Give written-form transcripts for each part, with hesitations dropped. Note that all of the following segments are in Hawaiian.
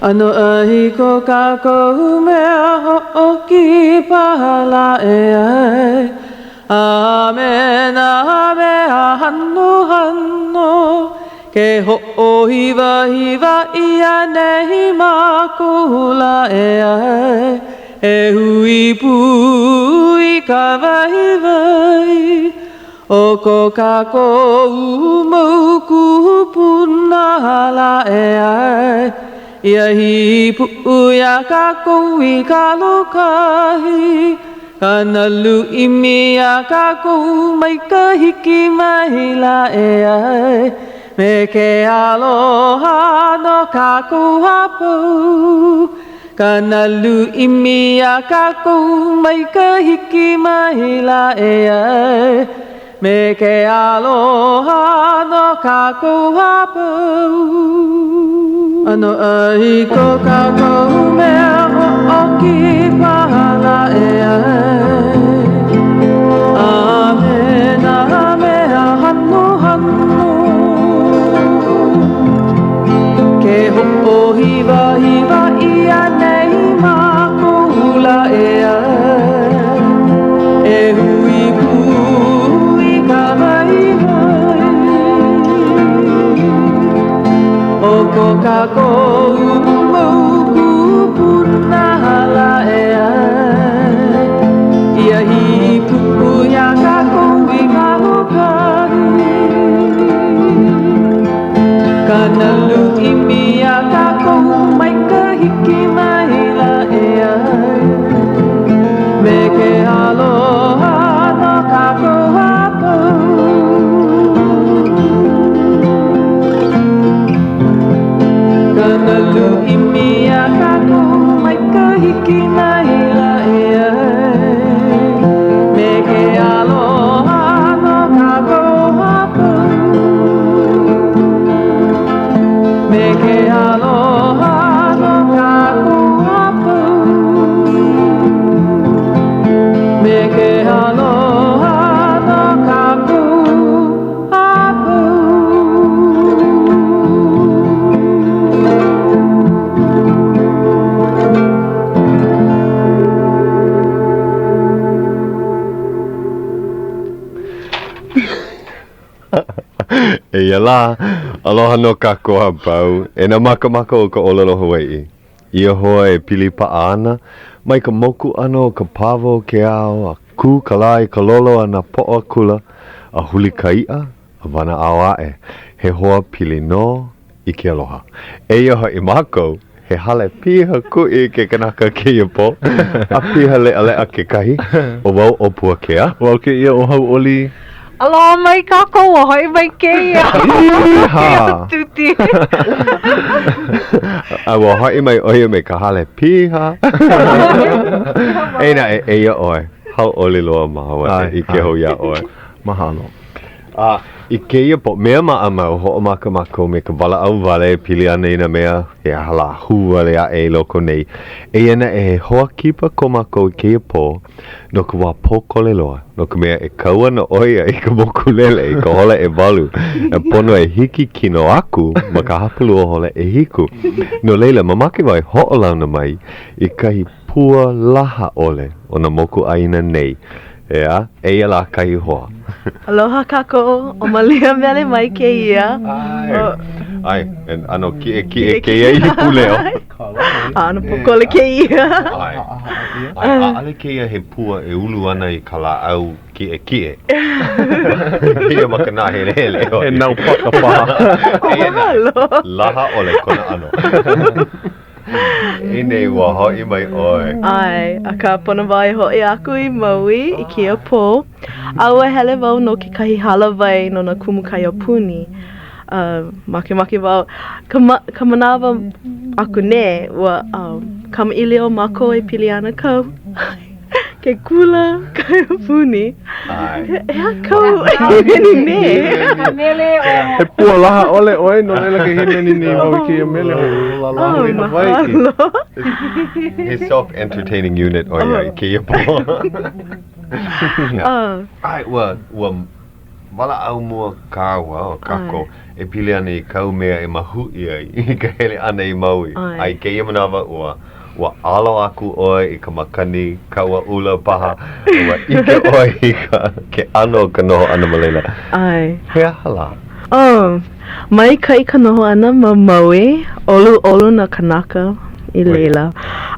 ʻAnoʻai ko kākou mea hoʻokipa lā e ʻae, A me nā mea hanohano, Ke hoʻohiwahiwa ʻia nei mākou lā e ʻae, E hui pū i ka waiwai O ko kākou mau kūpuna lā e ʻae, Ia hīpuʻu iā kākou i ka lōkahi, Ka nalu ʻimi iā kākou mai ka hiki mai lā e ʻae, Me ke aloha no kākou a pau. Ka nalu ʻimi iā kākou mai ka hiki mai lā e ʻae, Me ke aloha no kākou a pau. ʻAnoʻai ko kākou mea hoʻokipa lā e ʻae, A me nā mea hanohano. Ke hoʻohiwahiwa ʻia nei mākou lā e ʻae, E hui pū i ka waiwai O ko kākou mau kūpuna lā e ʻae, Ia hīpuʻu iā kākou i ka lōkahi. Ka nalu ʻimi iā kākou mai ka hiki mai lā e ʻae, Me ke aloha no kākou a pau. Ka nalu ʻimi iā kākou mai ka hiki mai lā e ʻae, Me ke aloha no kākou a pau. Me ke aloha no kākou a pau. Me ke aloha no kākou a pau. Eia lā, aloha nō kākou a pau, e nā makamaka o ka ʻōlelo Hawaiʻi. Ia hoa e pili paʻa ana, mai ka moku ʻana o ka pawa o ke ao a kū ka lā i ka lolo a napoʻo akula, a huli ka iʻa, a wanaʻao aʻe, he hoa pili nō i ke aloha. Eia hoʻi mākou, he hale piha kuʻi i ke kanaka kēia pō, a piha leʻaleʻa kekahi, ʻo wau ʻo Puakea. ʻO wau kēia ʻo Hauʻoli. Aloha mai kākou, ua hoʻi mai kēia. Īhā! Tuti. A ua hoʻi mai ʻo ia me ka hale piha. Eia naʻe, eia ʻoe. Hauʻoli loa māua e ʻike hou iā ʻoe. Mahalo. A i kēia pō, mea maʻamau, hoʻomaka mākou me ka walaʻau wale e pili ana i nā mea he aha lā hū wale aʻe i loko nei. Eia naʻe, he hoa kipa ko mākou i kēia pō no ka wā pōkole loa, no ka mea e kau ana ʻo ia i ka mokulele i ka hola ʻewalu, a pono e hiki kino aku ma ka hapalua hola ʻehiku. No laila, mamake wau e hoʻolauna mai i kahi pua laha ʻole o nā mokuʻāina nei. ʻEā, eia lā kahi hoa. Aloha kākou, ʻo Malia Mele mai kēia. ʻAe, ʻae, e ʻano kiʻekiʻe kēia ipu leo. ʻAno pōkole kēia. ʻAe, ʻae, ʻaʻole kēia he pua e ulu ana i ka lāʻau kiʻekiʻe. Kēia ma ka nāhelehele. He naupaka paha. Eia naʻe, laha ʻole kona ʻano. I nei ua hoʻi mai ʻoe. ʻAe, akā pono wau e hoʻi aku i Maui i kēia pō, a ua hele wau no kekahi hālāwai no nā kumu kaiapuni. Uh, makemake wau, ka, ma, ka manawa aku nei, ua um, kamaʻilio mākou e pili ana ka ke kula kaiapuni. ʻAe. He aha kāu e hīmeni nei? He pua laha ʻole ʻoe, no laila ke hīmeni nei wau i kēia mele hoʻola lāhui Oh, Hawaiʻi. mahalo. He self-entertaining unit ʻo ia i kēia pō. Oh. ʻAe, ua, ua. Walaʻau mua kāua, o kākou, e pili ana i kāu mea e mahuʻi ai i ka hele ʻana i Maui. ʻAe. A i kēia manawa, ua, ua ʻalo aku ʻoe i ka makani Kauaʻula paha, ua ʻike ʻoe i ka, ke ʻano o ka noho ʻana ma laila. ʻAe. He aha lā? Oh, maikaʻi ka noho ʻana ma Maui, ʻoluʻolu nā kānaka i laila.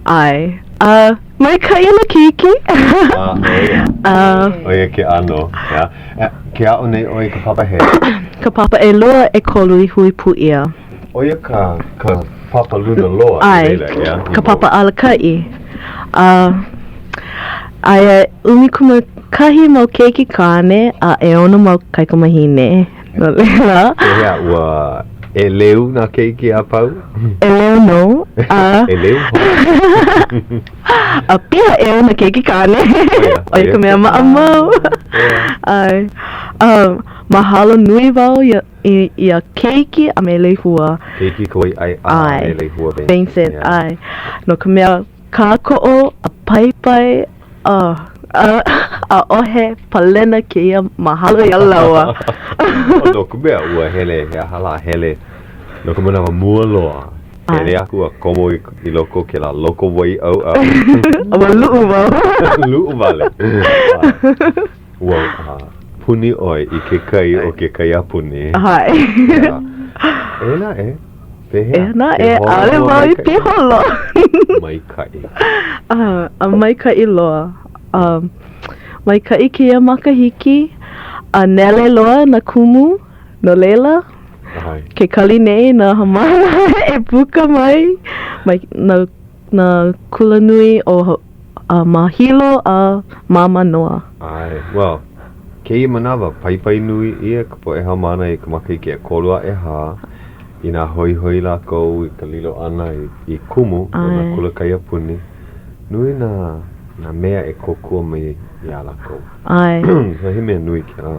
ʻAe. A maikaʻi nā keiki. A, ʻo ia. A. ʻO ia ke ʻano, yeah. Ke aʻo nei ʻoe i ka papa he? Ka papa ʻelua, ʻekolu i hui pū ʻia. ʻO ia ka, ka papa luna loa i laila, ʻeā? ʻAe, ka papa alakaʻi. A, aia ʻumikūmākahi mau keiki kāne a ʻeono mau kaikamahine. No laila. Pehea, ua ʻeleu nā keiki a pau? ʻEleu nō, a. ʻEleu hoʻi. A piha ʻeu nā keiki kāne. ʻO ia ka mea maʻamau. ʻAe. Um, mahalo nui wau ia, i, iā Keiki a me Lehua. Keiki Kawaiʻaeʻa a me Lehua Vincent. Vincent, ʻae. No ka mea kākoʻo a paipai, a, a, ʻaʻohe palena kēia mahalo iā lāua. No ka mea, ua hele, he aha lā, hele no ka manawa mua loa. Hele aku a komo i, i loko o kēlā loko wai ʻauʻau. A ua luʻu wau. Luʻu wale. Ua uh, puni ʻoe i ke kai o ke kaiapuni. ʻAe. Yeah. E naʻe, pehea? E naʻe, ʻaʻole wau i piholo. Maikaʻi. Uh, a maikaʻi loa. Um, maikaʻi kēia makahiki, a nele loa nā kumu, no laila, Ke kali nei nā haumāna e puka mai mai nā, nā kulanui o a ma Hilo a ma Mānoa. ʻAe, well, kēia manawa, paipai nui ʻia ka poʻe haumāna i ka makahiki ʻekolu a ʻehā, inā hoihoi lākou i ka lilo ʻana i, i kumu no nā kula kaiapuni, nui nā, nā mea e kōkua mai iā lākou. ʻAe. So he mea nui kēlā.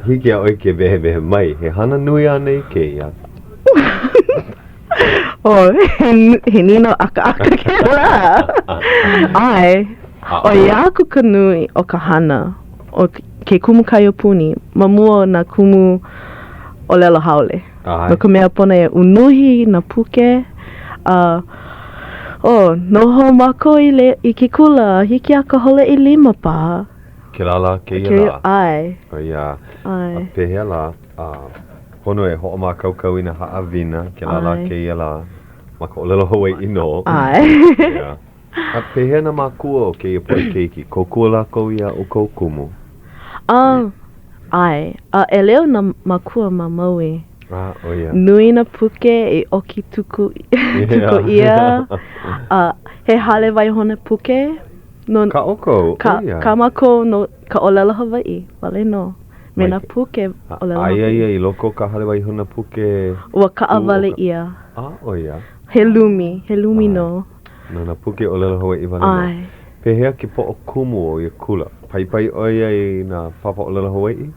Hiki iā ʻoe ke wehewehe mai, he hana nui anei kēia? Oh, he, he nīnau ʻakaʻaka kēlā. ʻAe, ʻoi aku ka nui o ka hana o ke kumu kaiapuni ma mua o nā kumu ʻōlelo haole. ʻAe. No ka mea pono e unuhi nā puke, a oh, noho mākou i, le, i ke kula, hiki a ka hola ʻelima paha. Kēlā lā, kēia lā. ʻAe. ʻO ia. ʻAe. A pehea lā, a pono e hoʻomākaukau i nā haʻawina, kēlā lā, kēia lā, ma ka ʻōlelo Hawaiʻi nō. ʻAe. Yeah. A pehea nā mākua o kēia poʻe keiki? Kōkua lākou iā ʻoukou kumu? Um, ʻae. A ʻeleu nā mākua ma Maui. Ah, ʻo ia. Nui nā puke i ʻoki tuku, tuku ʻia. A he hale waihona puke no Kā ʻoukou, ka, ʻo ia. kā mākou no ka ʻōlelo Hawaiʻi wale nō. Me nā puke ʻōlelo Aia Hawaiʻi. ia i loko o ka hale waihona puke? Ua kaʻawale ʻia. Ah, ʻo ia. He lumi, he lumi nō. No nā puke ʻōlelo Hawaiʻi wale nō. ʻAe. Pehea ke poʻo kumu o ia kula? Paipai ʻo ia i nā papa ʻōlelo Hawaiʻi?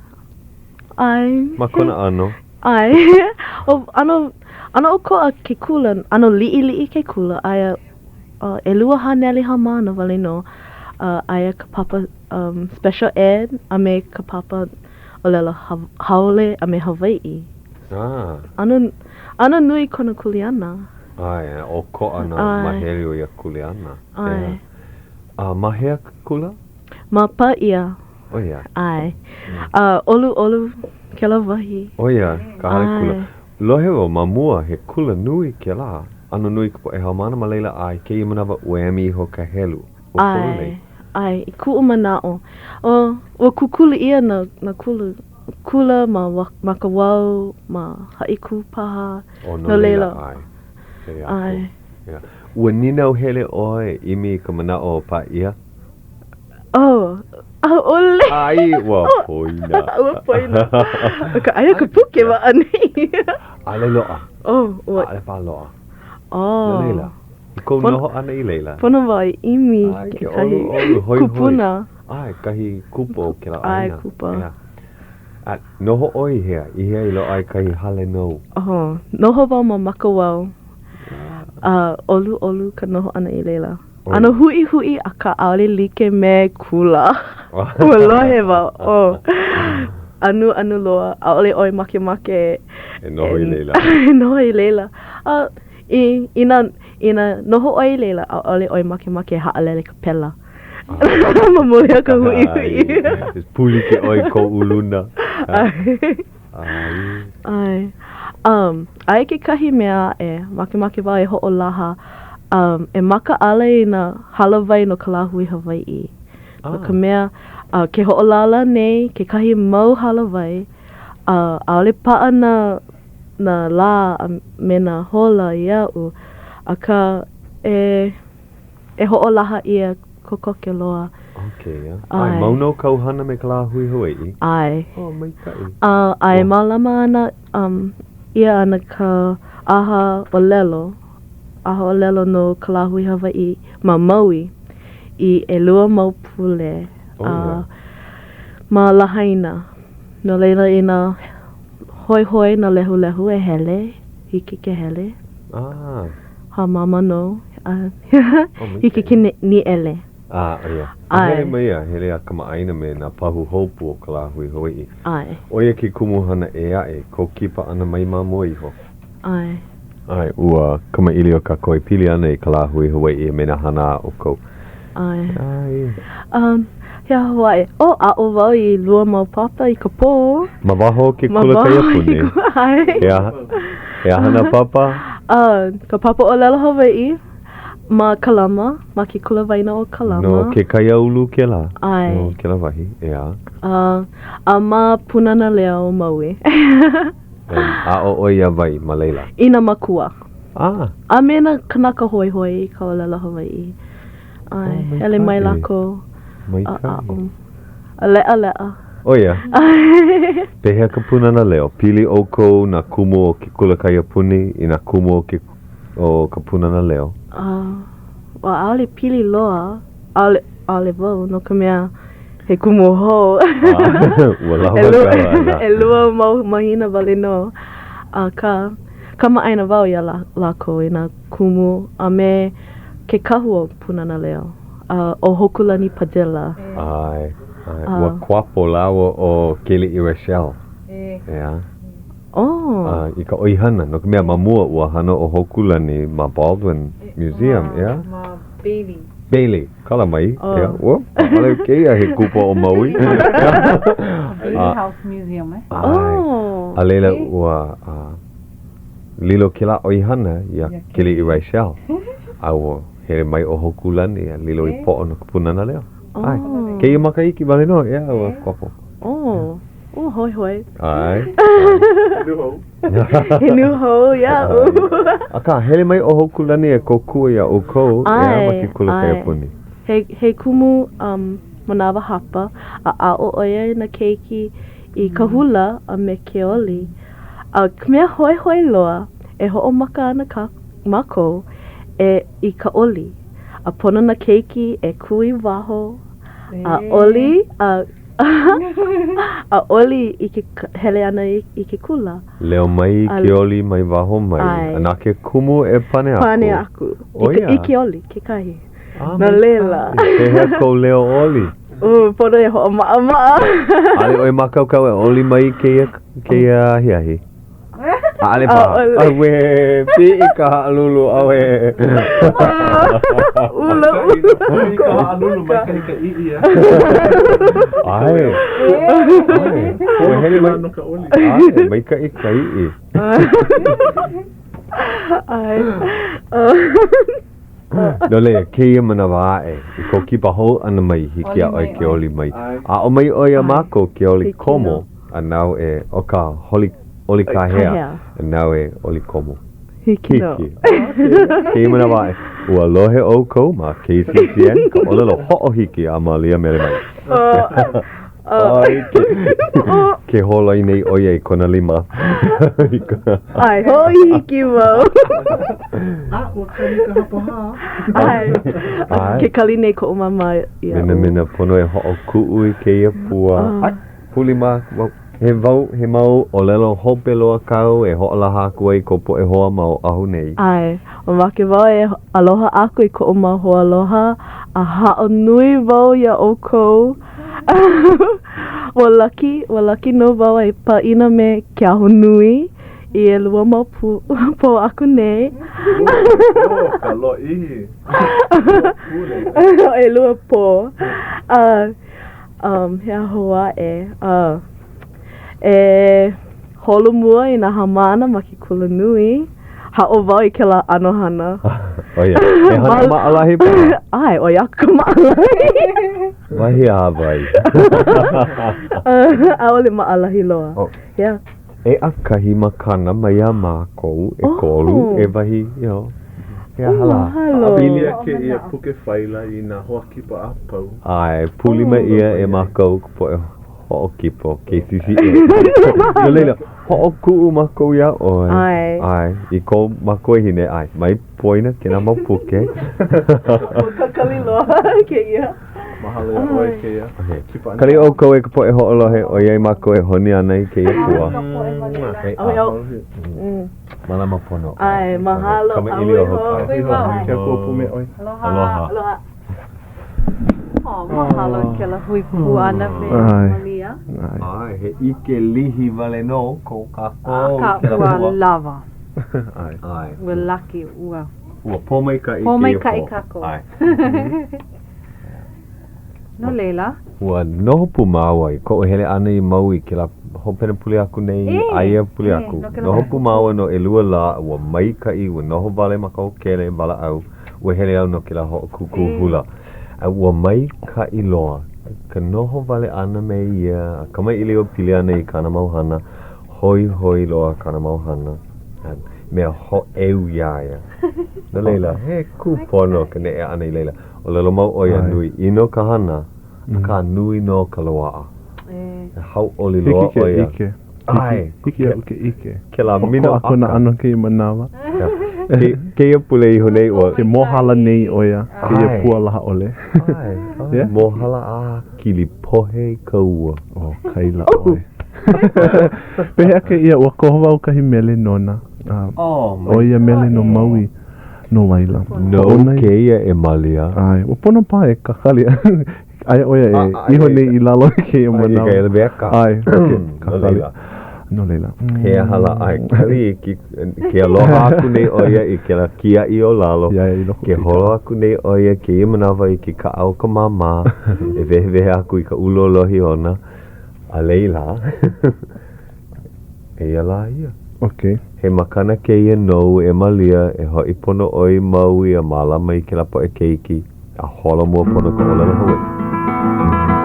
ʻAe. Ma kona ʻano? ʻAe. ʻO, ʻano, ʻano ʻokoʻa ke kula, ʻano liʻiliʻi ke kula, aia 200 haumāna wale nō. Aia ka papa um, special ed a me ka papa ʻōlelo haole a me Hawaiʻi. Ah. ʻAno, ʻano nui kona kuleana. ʻAe, ʻokoʻa nā māhele o ia kuleana. ʻAe. A ma hea ke kula? Ma Paʻia. ʻO ia. ʻAe. A ʻoluʻolu kēlā wahi. ʻO ia ka hale kula. Lohe wau ma mua he kula nui kēlā. ʻAno nui ka poʻe haumāna ma laila a i kēia manawa ua emi iho ka helu. Ua pololei. ʻAe. ʻAe. I kuʻu manaʻo, ʻo, ua kūkulu ʻia nā, nā kula, kula ma Makawao, ma Haʻikū paha. ʻO no laila, ʻae. Hele aku. ʻAe. Yeah. Ua nīnau hele ʻoe ʻimi i ka manaʻo o Pāʻia? Oh, ʻaʻole. Ai, ua poina. Ua poina. Akā, aia ka puke ma ʻaneʻi. ʻAʻole loaʻa. Oh, ua. ʻAʻole paha loaʻa. Oh. No laila, i kou noho ʻana i laila. Pono wau e ʻimi ʻAe, ke kekahi ʻoluʻolu, hoihoi. kupuna. ʻAe, kahi kupa o kēlā ʻāina. ʻAe, kupa. Yeah. A noho ʻoe i hea? I hea i loaʻa ai kahi hale nou? Oh, noho wau ma Makawao. A ʻoluʻolu ka noho ʻana i laila. ʻAno huʻihuʻi akā ʻaʻole like me kula. Ua lohe wau, oh. Anuanu loa, ʻaʻole ʻoe makemake E noho i laila. e noho i laila. A i, inā, inā noho ʻoe i laila, ʻaʻole ʻoe makemake e haʻalele ka pela. Ma muli o ka huʻihuʻi. Ai, pūliki ʻoe i kou uluna. ʻAe. ʻAe. ʻAe. Um, aia kekahi mea aʻe, makemake wau e hoʻolaha, um, e makaʻala i nā hālāwai no ka lāhui Hawaiʻi. No ka mea, uh, ke hoʻolālā nei kekahi mau hālāwai, a ʻaʻole paʻa nā, nā lā a me nā hola iaʻu, akā e, e hoʻolaha ʻia kokoke loa. Okay, yeah. ʻAe, mau nō kāu hana me ka lāhui Hawaiʻi? ʻAe. Oh, maikaʻi. A, a e mālama ana, um, ʻia ana ka ʻaha ʻōlelo, ʻaha ʻōlelo no ka lāhui Hawaiʻi ma Maui i ʻelua mau pule oh, yeah. ma Lahaina. No laila, inā hoihoi nā lehulehu e hele, hiki ke hele. Ah. Hāmama nō. Uh, oh, hiki ke nīele. Ah, oh, yeah. A hele mai a hele a kamaʻāina me nā pahu hopu o ka lāhui Hawaiʻi. ʻAe. ʻO ia ke kumuhana ʻē aʻe, kou kipa ʻana mai ma mua iho. ʻAe. ʻAe, ua kamaʻilio kākou e pili ana i ka lāhui Hawaiʻi a me nā hana a ʻoukou. ʻAe. ʻAe. Um, he aha hoʻi? Oh, aʻo wau i ʻelua mau papa i ka pō. Ma waho o ke kula kaiapuni? ʻAe. He aha, he aha nā papa? Uh, ka papa ʻōlelo Hawaiʻi ma Kalama, ma ke kula waena o Kalama. No ke kaiāulu kēlā? ʻAe. No kēlā wahi, ʻeā. Uh, a ma Pūnana Leo Maui. Aʻo ʻoe iā wai ma laila? I nā makua. Ah. A me nā kanaka hoihoi i ka ʻōlelo Hawaiʻi. ʻAe, Oh, hele mai maikaʻi. lākou. Maikaʻi. A aʻo. A leʻaleʻa. ʻO ia. ʻAe. Pehea ka Pūnana Leo? Pili ʻoukou nā kumu o ke kula kaiapuni i nā kumu o ke o ka Pūnana Leo? Uh, well, ʻaʻole pili loa. ʻAʻole, ʻaʻole wau, no ka mea, he kumu hou. Ah, ua lawa ka ʻana. ʻElua mau mahina wale nō. Akā, kamaʻāina wau iā lākou i nā kumu a me ke kahu o Pūnana Leo, a ʻo Hōkūlani Padilla. ʻAe, ʻae. Ua kuapo lāua ʻo Keliʻi Rachelle. ʻEā. Oh. A i ka ʻoihana, no ka mea, ma mua ua hana ʻo Hōkūlani ma Baldwin Museum, ʻeā? Ma Bailey. Bailey, kala mai, Oh. ʻeā. Ua, ʻaʻole kēia he kupa o Maui. Bailey House Museum, eh? ʻAe. Oh. A laila, ua lilo kēlā ʻoihana iā Keliʻi Rachelle. A ua hele mai ʻo Hōkūlani a lilo i poʻo no ka Pūnana Leo. ʻAe. Oh. Kēia makahiki wale nō, ʻeā, ua kuapo. Oh. Oh, hoihoi. ʻAe. Nūhou. He nūhou iaʻu. Akā, hele mai ʻo Hōkūlani e kōkua iā ʻoukou, ʻeā, ma ke kula kaiapuni. He, he kumu um, manawa hapa, a aʻo ʻo ia i nā keiki i ka hula a me ke oli. A ka mea hoihoi loa, e hoʻomaka ana kā mākou e i ka oli. A pono nā keiki e kū i waho a oli, a A oli i ke hele ʻana i ke kula. Leo mai ke oli mai waho mai, a na ke kumu e pane aku. Pane aku. ʻO ia. I ke oli kekahi. A, No laila. Pehea kou leo oli? Uh, pono e hoʻomaʻamaʻa. ʻAʻole ʻoe mākaukau e oli mai i kēia, kēia ahiahi? ʻAʻole paha. ʻAʻole. ʻAuē, piʻi ka haʻalulu, ʻauē. ʻUlaʻula. Piʻi ka haʻalulu, maikaʻi ka ʻiʻi, a. ʻAe. ʻAe. Ua hele mai. No ka oli. ʻAe, maikaʻi ka iʻi. ʻAe. No laila, kēia manawa aʻe, i kou kipa hou ʻana mai, hiki iā ʻoe ke oli mai. Aʻo mai ʻoe iā mākou ke oli komo, a nāu e, ʻo ka holi, oli kāhea, a nāu e oli komo. Hiki nō. Hiki. Kēia manawa aʻe, ua lohe ʻoukou ma KCCN ka ʻōlelo hoʻohiki a Malia Melemai. ʻAe, ke, ke holoi nei ʻo ia i kona lima. ʻAe, hoʻohiki wau. A, ua kali ka hapahā. ʻAe. ʻAe. Ke kali nei koʻu māmā iaʻu. Minamina pono e hoʻokuʻu i kēia pua. ʻAe, pūlima aku wau. He wau, he mau ʻōlelo hope loa kāu e hoʻolaha aku ai i kou poʻe hoa ma Oʻahu nei. ʻAe, mamake wau e aloha aku i koʻu mau hoaaloha a haʻo nui wau iā ʻoukou. Ua lucky, ua lucky nō wau a i pāʻina me ke ahonui i ʻelua mau pū, pō aku nei. Oh, ka lōʻihi. ʻElua pō. A, um, he aha hou aʻe? Uh, e holomua i nā haumāna ma ke kulanui. Haʻo wau i kēlā ʻano hana. ʻO ia, he hana maʻalahi paha. ʻAe, ʻoi aku ka maʻalahi. Wahi a wai. ʻAʻole maʻalahi loa. Oh. Yeah. E ʻakahi makana mai iā mākou ʻekolu, Oh. e wahi, you know, he aha lā? Mahalo. Pilia kēia puke faila i nā hoa kipa a pau. ʻAe, pūlima ʻia e mākou ka poʻe hoʻokipa o KCCA. No laila, hoʻokuʻu mākou iā ʻoe. ʻAe. ʻAe, i ko makuahine, ʻae, mai poina kēnā mau puke. Ua kakali loa kēia. Mahalo iā ʻoe kēia. Okay. Kipa ʻana. Kali ʻoukou e ka poʻe hoʻolohe ʻoiai mākou e honi ana i kēia pua. E, ʻAwe au. Mālama pono. ʻAe, mahalo. Kamaʻilio hou ʻAwe kāu. hou. Ke Akua pū me ʻoe. Aloha. Aloha. Oh, mahalo i kēlā hui pū ʻana me Malia. ʻAe, he ʻike lihi wale nō ko kākou Akā, i kēlā ua pua. lawa. ʻAe. ʻAe. Ua lucky, ua. Ua pōmaikaʻi kēia pō. Pōmaikaʻi kākou. ʻAe. No laila. Ua noho pū māua i koʻu hele ʻana i Maui kēlā hopena pule aku nei, a ia pule aku. Noho pū māua no ʻelua lā, ua maikaʻi, ua noho wale ma ka hōkele, walaʻau, ua hele au no kēlā hoʻokūkū hula. A ua maikaʻi loa ka noho wale ʻana me ia, a kamaʻilio pili ana i kāna mau hana, hoihoi loa kāna mau hana, a mea hōʻeu iā ia. No laila, he kūpono ka neʻe ʻana i laila. ʻŌlelo mau ʻo ia, nui ʻino ka hana, akā nui nō ka loaʻa. E hauʻoli loa ʻo ia. Hiki ke ʻike. ʻAe. Hiki iaʻu ke ʻike. Kēlā minoʻaka. ʻOkoʻa kona ʻano kēia manawa. Kēia pule iho nei ua. Ke mōhala nei ʻo ia, kēia pua laha ʻole. ʻAe, ʻae. Mōhala a kilipohe i ka ua. ʻO kaila ʻoe. Pehea kēia, ua koho wau kahi mele nona. ʻO ia mele no Maui. No laila. Nou kēia e Malia. ʻAe, ua pono paha e kakali. Aia ʻo ia e iho nei i lalo i kēia manawa. I ka ʻeleweka. ʻAe, okay, No laila. No laila. He aha lā, ʻae, kali iki, ke aloha aku nei ʻo ia i kēlā kiaʻi o lalo. Iā ia i loko Ke holo aku nei ʻo ia kēia manawa i ke kaʻa o ka māmā e wehewehe aku i ka ʻūlōlohi ona. A laila, eia lā ia. Okay. He makana kēia nou e Malia e hoʻi pono ʻoe i Maui a mālama i kēlā poʻe keiki a holomua pono ka ʻōlelo Hawaiʻi.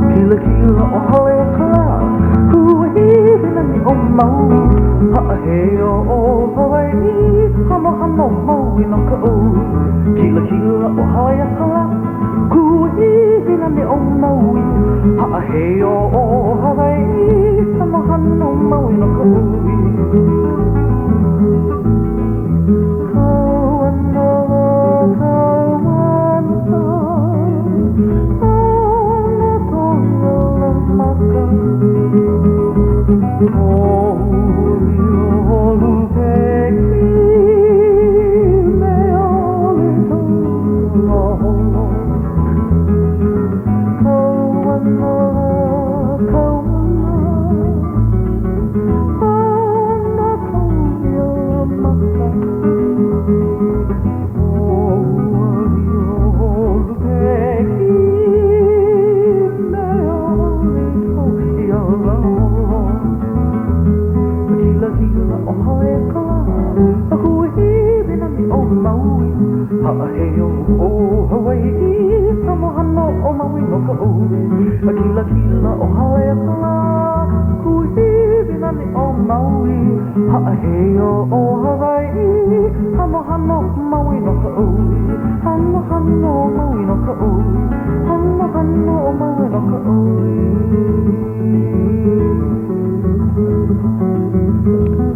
Kilakila ʻo Haleakalā, Kuahiwi nani o Maui, Haʻaheo ʻo Hawaiʻi, Hanohano Maui no ka ʻōi. Kilakila ʻo Haleakalā, Kuahiwi nani o Maui, Haʻaheo ʻo Hawaiʻi, Hanohano Maui no ka ʻōi.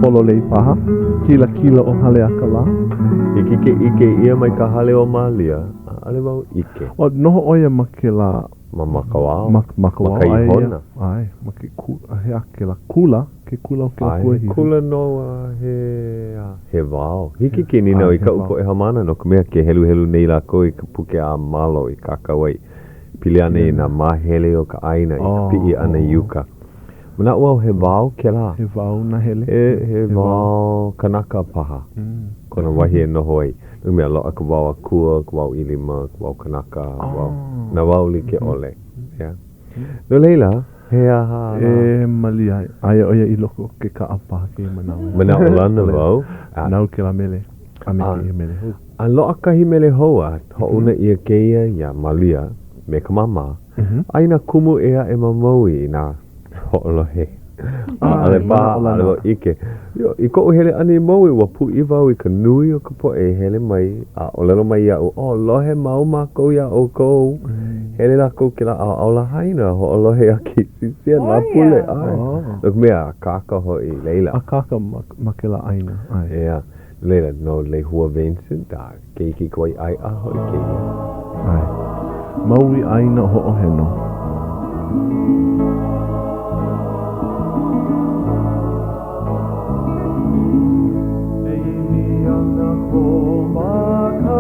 Pololei paha. Kilakila ʻo Haleakalā. Hiki ke ʻike ʻia mai ka hale o Malia, ʻaʻole wau ʻike. Ua noho ʻo ia ma kēlā. Ma Makawao. Ma Makawao. Ma ka ihona. ʻAe, ma ke kula, he aha kēlā kula, ke kula o kēlā kuahiwi. ʻAe, kula nō a he, he wao. Hiki ke nīnau i kaʻu poʻe haumāna no ka mea ke heluhelu nei lākou i ka puke a Malo i kākau ai. Pili ana i nā māhele o ka ʻāina i ka piʻi ʻana i uka. Manaʻo au he wao kēlā. He wao nahele. He, he wao kanaka paha kona wahi e noho ai. No ka mea, loaʻa ka wao akua, ka wao ʻilima, ka wao kanaka, wao, nā wao like ʻole. Yeah. No laila, he aha lā? E malia, aia ʻo ia i loko o ke kaʻa paha kēia manawa. Manaʻolana wau. Nāu kēlā mele a me kēia mele hou. A loaʻa kahi mele hou a hoʻouna ʻia kēia iā Malia me ka māmā. A i nā kumu ʻē aʻe ma Maui inā hoʻolohe. ʻAʻole paha, ʻaʻole wau ʻike. I koʻu hele ʻana i Maui, ua pūʻiwa au i ka nui o ka poʻe i hele mai a ʻōlelo mai iaʻu, Oh, lohe mau mākou iā ʻoukou. Hele lākou kēlā ʻaoʻao Lahaina, hoʻolohe iā KCCN nā pule. ʻAe. No ka mea, akāka hoʻi i laila. Akāka ma kēlā ʻāina. ʻAe. ʻEā. No laila, no Lehua Vincent, a Keiki Kawaiʻaeʻa hoʻi kēia. ʻAe. Maui ʻāina hoʻoheno. E ʻimi ana kō maka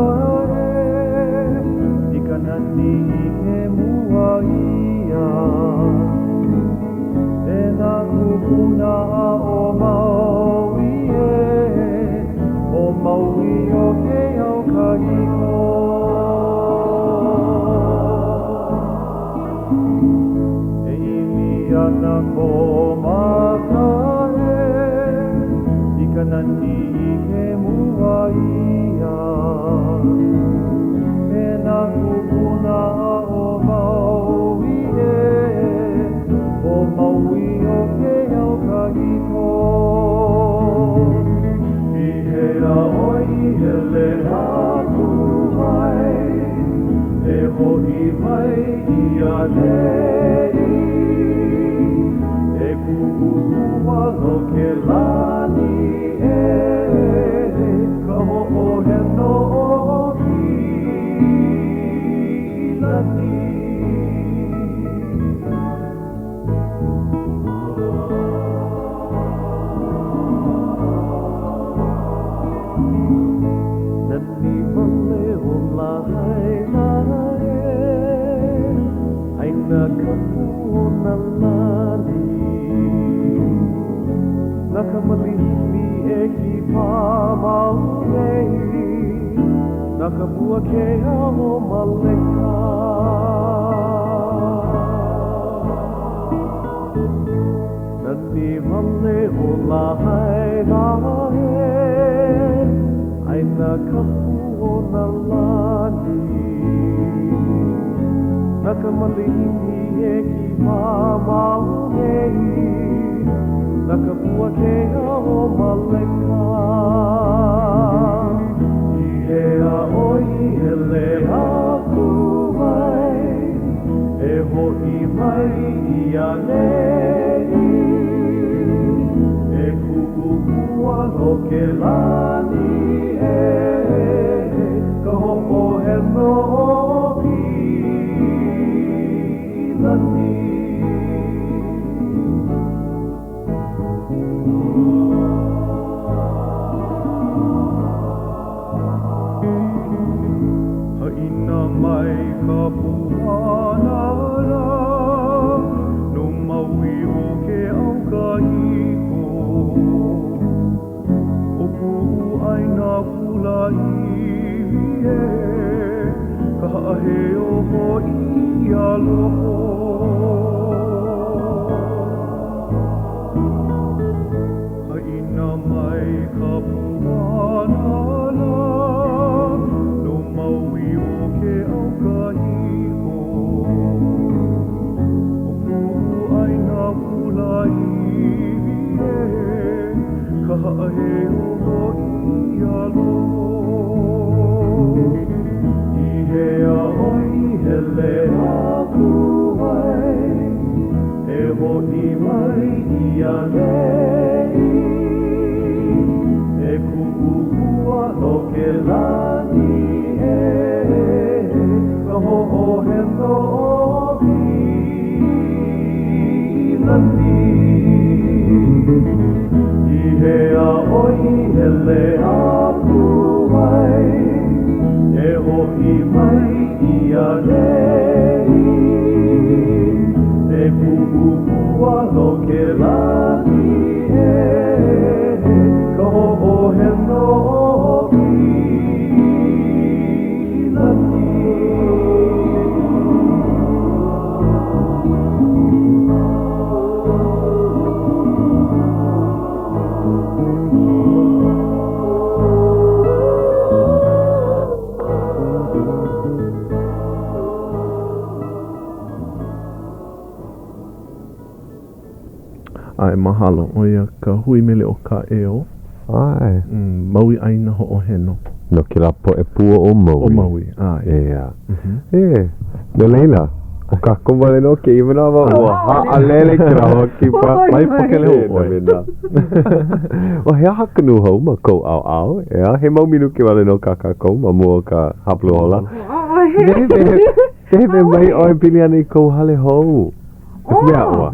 e i ka nani ʻike mua ʻia e nā kūpuna o Maui ē. ʻO Maui o ke au kahiko. E ʻimi ana kō maka e i ka nani ʻike mua ʻia e nā kūpuna o Maui ē. ʻO Maui o ke au kahiko. I hea ʻoe i hele aku ai, e hoʻi mai i ʻaneʻi, E kuʻu pua no ke lani ē, Ka hoʻoheno o Piʻilani. Nani wale ʻo Lahaina ē, ʻāina kapu o nā lani. Na ka malihini e kipa mau nei, na ka puakea o Maleka. Nani wale ʻo Lahaina ē, ʻāina kapu o nā lani. Na ka malihini e kipa mau nei, na ka puakea o Maleka. I hea ʻoe i hele aku ai, E hoʻi mai i ʻaneʻi, E kuʻu pua no ke lani ē, Ka hoʻoheno o Piʻilani. Haʻina mai ka puana lā, No Maui o ke au kahiko. ʻO kuʻu ʻāina kulāiwi ē, Ka haʻaheo hoʻi ia loko. Haʻina mai ka puana lā, No Maui o ke au kahiko. ʻO kuʻu ʻāina kulāiwi ē, Ka haʻaheo hoʻi ia loko. I hea ʻoe i hele aku ai? E hoʻi mai i ʻaneʻi, E kuʻu pua no ke lani ē, Ka hoʻoheno o. I hea ʻoe i hele aku ai, e hoʻi mai i ʻaneʻi. He puʻu pua no ke lani ē, ka hoʻoheno i lani. ʻAe, mahalo. ʻO ia ka hui mele ʻo Kāʻeo. ʻAe. Maui ʻāina hoʻoheno. No kēlā poʻe pua o Maui. O Maui, ʻae. ʻEā. E, no laila, ʻo kākou wale nō kēia manawa, ua haʻalele kēlā hoakipa. Mai pakele hou ʻoe. Ua he aha ka nūhou ma kou ʻaoʻao? ʻEā, he mau minuke wale nō kā kākou ma mua o ka hapalua hola. Wehewehe mai ʻoe pili ana i kou hale hou. No ka mea, ua,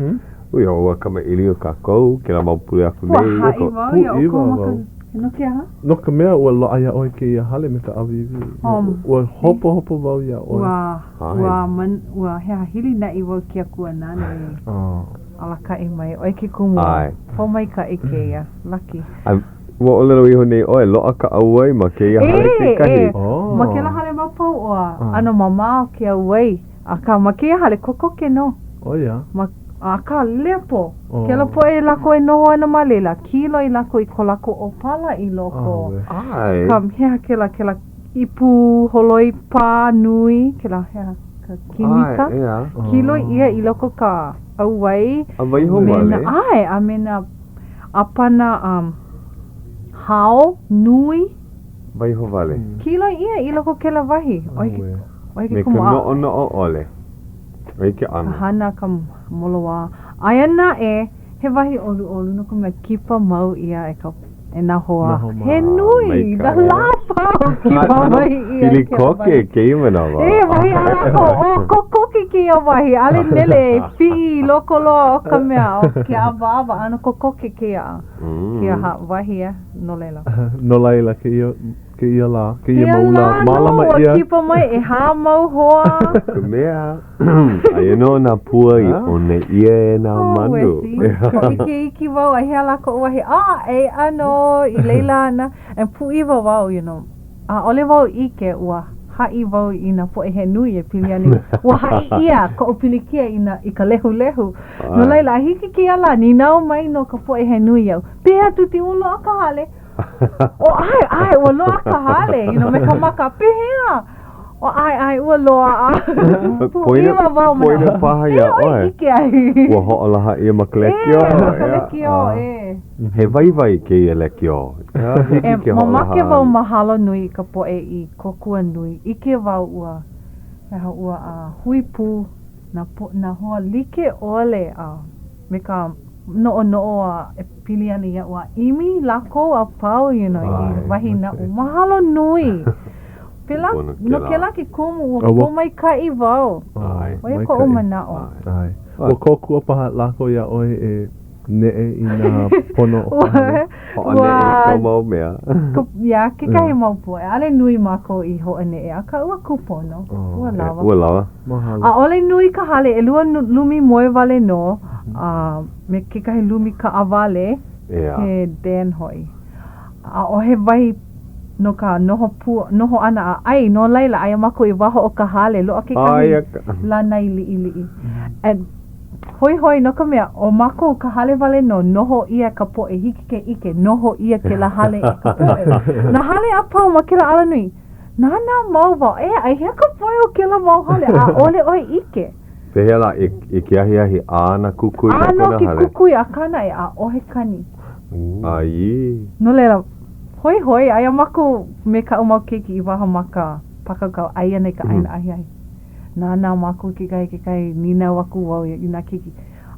ua, ua kamaʻilio kākou kēlā mau pule aku nei. Ua haʻi wau iā ʻoukou ma ka, no ke aha? No ka mea, ua loaʻa iā ʻoe kēia hale me ka ʻāwīwī. Ua hopohopo wau iā ʻoe. Ua, ua, man, ua he aha hilinaʻi wau ke Akua nāna i alakaʻi mai. ʻO ia ke kumu. Pōmaikaʻi kēia. Lucky. Ua ʻōlelo iho nei ʻoe, loaʻa ka ʻauwai ma kēia hale kekahi. E, e, ma kēlā hale ma pau ua ʻano mamao ke ʻauwai. Akā, ma kēia hale kokoke nō. ʻO ia. Ma, akā, lepo. Kēlā poʻe lākou e noho ana ma laila, kīloi lākou i ko lākou ʻōpala i loko. ʻAe. Ka, he aha kēlā, kēlā ipu holoi pā nui, kēlā, he aha, ka kimika? ʻAe, ʻeā. Kīloi ʻia i loko ka ʻauwai. A waiho wale. ʻAe, a me nā ʻāpana um, hao nui. Waiho wale. Kīloi ʻia i loko kēlā wahi. ʻO ia ʻO ia ke Me ka kumu a. noʻonoʻo ʻole. ʻO ia ke ʻano. Ka hana ka moloā. Aia naʻe, he wahi ʻoluʻolu no ka mea kipa mau ʻia e ka e nā hoa he nui, nā lā a pau kipa mai ʻia Pili koke kēia manawa. E, wahi a lākou, ʻo kokoke kēia wahi, ʻaʻole nele e piʻi i loko loa o ka mea, o ke awāwa, ʻano kokoke kēia, kēia wahi, no laila. No laila, kēia Kēia lā, kēia mau lā, mālama ʻia. Kēia lā nō, ua kipa mai ʻehā mau hoa. Ka mea, aia nō nā pua i ʻone ʻia e nā manu. Oh, hōʻike iki wau a hea lā koʻu wahi, ah, eia nō i laila ana, and pūʻiwa wau, you know, ʻaʻole wau ʻike, ua haʻi wau i nā poʻe he nui e pili ana, ua haʻi ʻia koʻu pilikia i nā, i ka lehulehu. No laila, a hiki kēia lā, nīnau mai nō ka poʻe he nui iaʻu, pehea Tuti, ua loaʻa ka hale? ʻO ʻae, ʻae, ua loaʻa ka hale, you know, me ka maka, pehea? ʻO ʻae, ʻae, ua loaʻa. Poina, poina paha iā ʻoe. ʻike ai. Ua hoʻolaha ʻia ma ka lekiō. E, ma ka lekiō, e. He waiwai kēia lekiō. E, mamake wau mahalo nui i ka poʻe i kōkua nui. ʻIke wau ua, he aha, ua a hui pū nā po, nā hoa like ʻole a me ka noʻonoʻo a e pili ana iaʻu a ʻimi lākou a pau you know, i wahi naʻu. Mahalo nui! Pēlā, no kēlā ke kumu, ua pōmaikaʻi wau. ʻO ia koʻu manaʻo. ʻAe. Ua kōkua paha lākou iā ʻoe e neʻe i nā pono o ka hale. Hoʻoneʻe i kou mau mea. Yeah, kekahi mau poʻe. ʻAʻole nui mākou i hoʻoneʻe, akā ua kūpono. Ua lawa. Ua lawa. Mahalo. ʻAʻole nui ka hale, ʻelua lumi moe wale nō, a me kekahi lumi kaʻawale, he den hoʻi. ʻAʻohe wahi no ka noho pū, noho ʻana a ʻai, no laila, aia mākou i waho o ka hale, loaʻa kekahi lānai liʻiliʻi. And hoihoi no ka mea, ʻo mākou ka hale wale nō, noho ʻia ka poʻe, hiki ke ʻike, noho ʻia kēlā hale e ka poʻe. Nā hale a pau ma kēlā alanui, Nānā mau wau, e, ai hea ka poʻe o kēlā mau hale, ʻaʻole ʻoe ʻike. Pehea lā, i, i ke ahiahi, ʻā nā kukui ʻĀ nō ke kukui, akā naʻe, ʻaʻohe kani. ʻAī. No laila, hoihoi, aia mākou me kaʻu mau keiki i waho ma ka pākaukau, ʻai ana i ka ʻaina ahiahi. Nānā mākou kekahi kekahi, nīnau aku wau i nā keiki,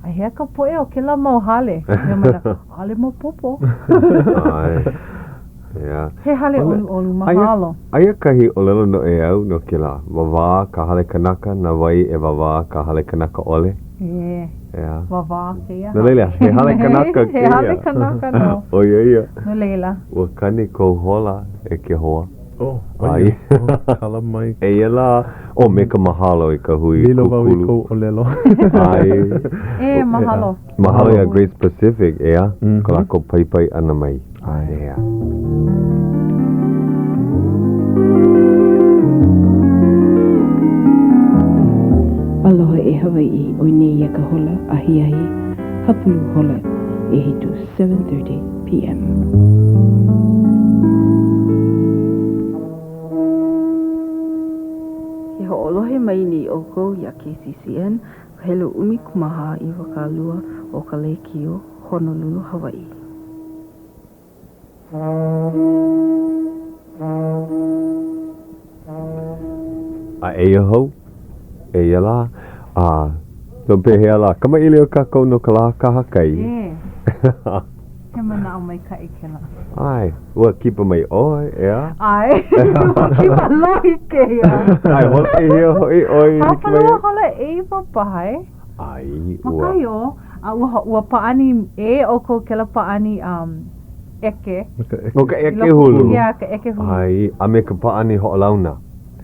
Ai hea ka poʻe o kēlā mau hale? Mea maila, ʻaʻole maopopo. ʻAe. Yeah. He hale ʻoluʻolu, mahalo. Aia kahi ʻōlelo noʻeau no kēlā, wawā ka hale kanaka, na wai e wawā ka hale kanaka ʻole? E. ʻEā. Wāwā kēia. No laila, he hale kanaka kēia. He hale kanaka nō. ʻO ia ia. No laila. Ua kani kou hola e ke hoa. Oh, ʻai. Oh, kala mai. Eia lā, oh, me ka mahalo i ka hui Lilo wau i kou ʻōlelo. ʻAe. E, mahalo. Mahalo iā Grace Pacific, ʻeā, ko lākou paipai ʻana mai. ʻAe. ʻEā. Aloha e Hawaiʻi, ʻoi nei ia ka hola ahiahi hapulu hola ʻehitu, 7:30 PM. Ke hoʻolohe mai nei ʻoukou iā KCCN, ka helu 14 20 o ka lēkiō Honolulu, Hawaiʻi. A eia hou, eia lā, a no pehea lā, kamaʻilio kākou no ka lā kahakai. E, he manaʻo maikaʻi kēlā. ʻAe, ua kipa mai ʻoe, ʻeā? ʻAe, ua kipa lohi kēia. ʻAe, hola ʻehia hoʻi ʻoe i hiki mai ai? Hapalua hola ʻeiwa paha, e? ʻAe, ua. Ma kahi o, a ua, ua pāʻani ʻē ʻoukou kēlā pāʻani um, ʻeke. No ka ʻeke hulu. Yeah, ka ʻeke hulu. ʻAe, a me ka pāʻani hoʻolauna.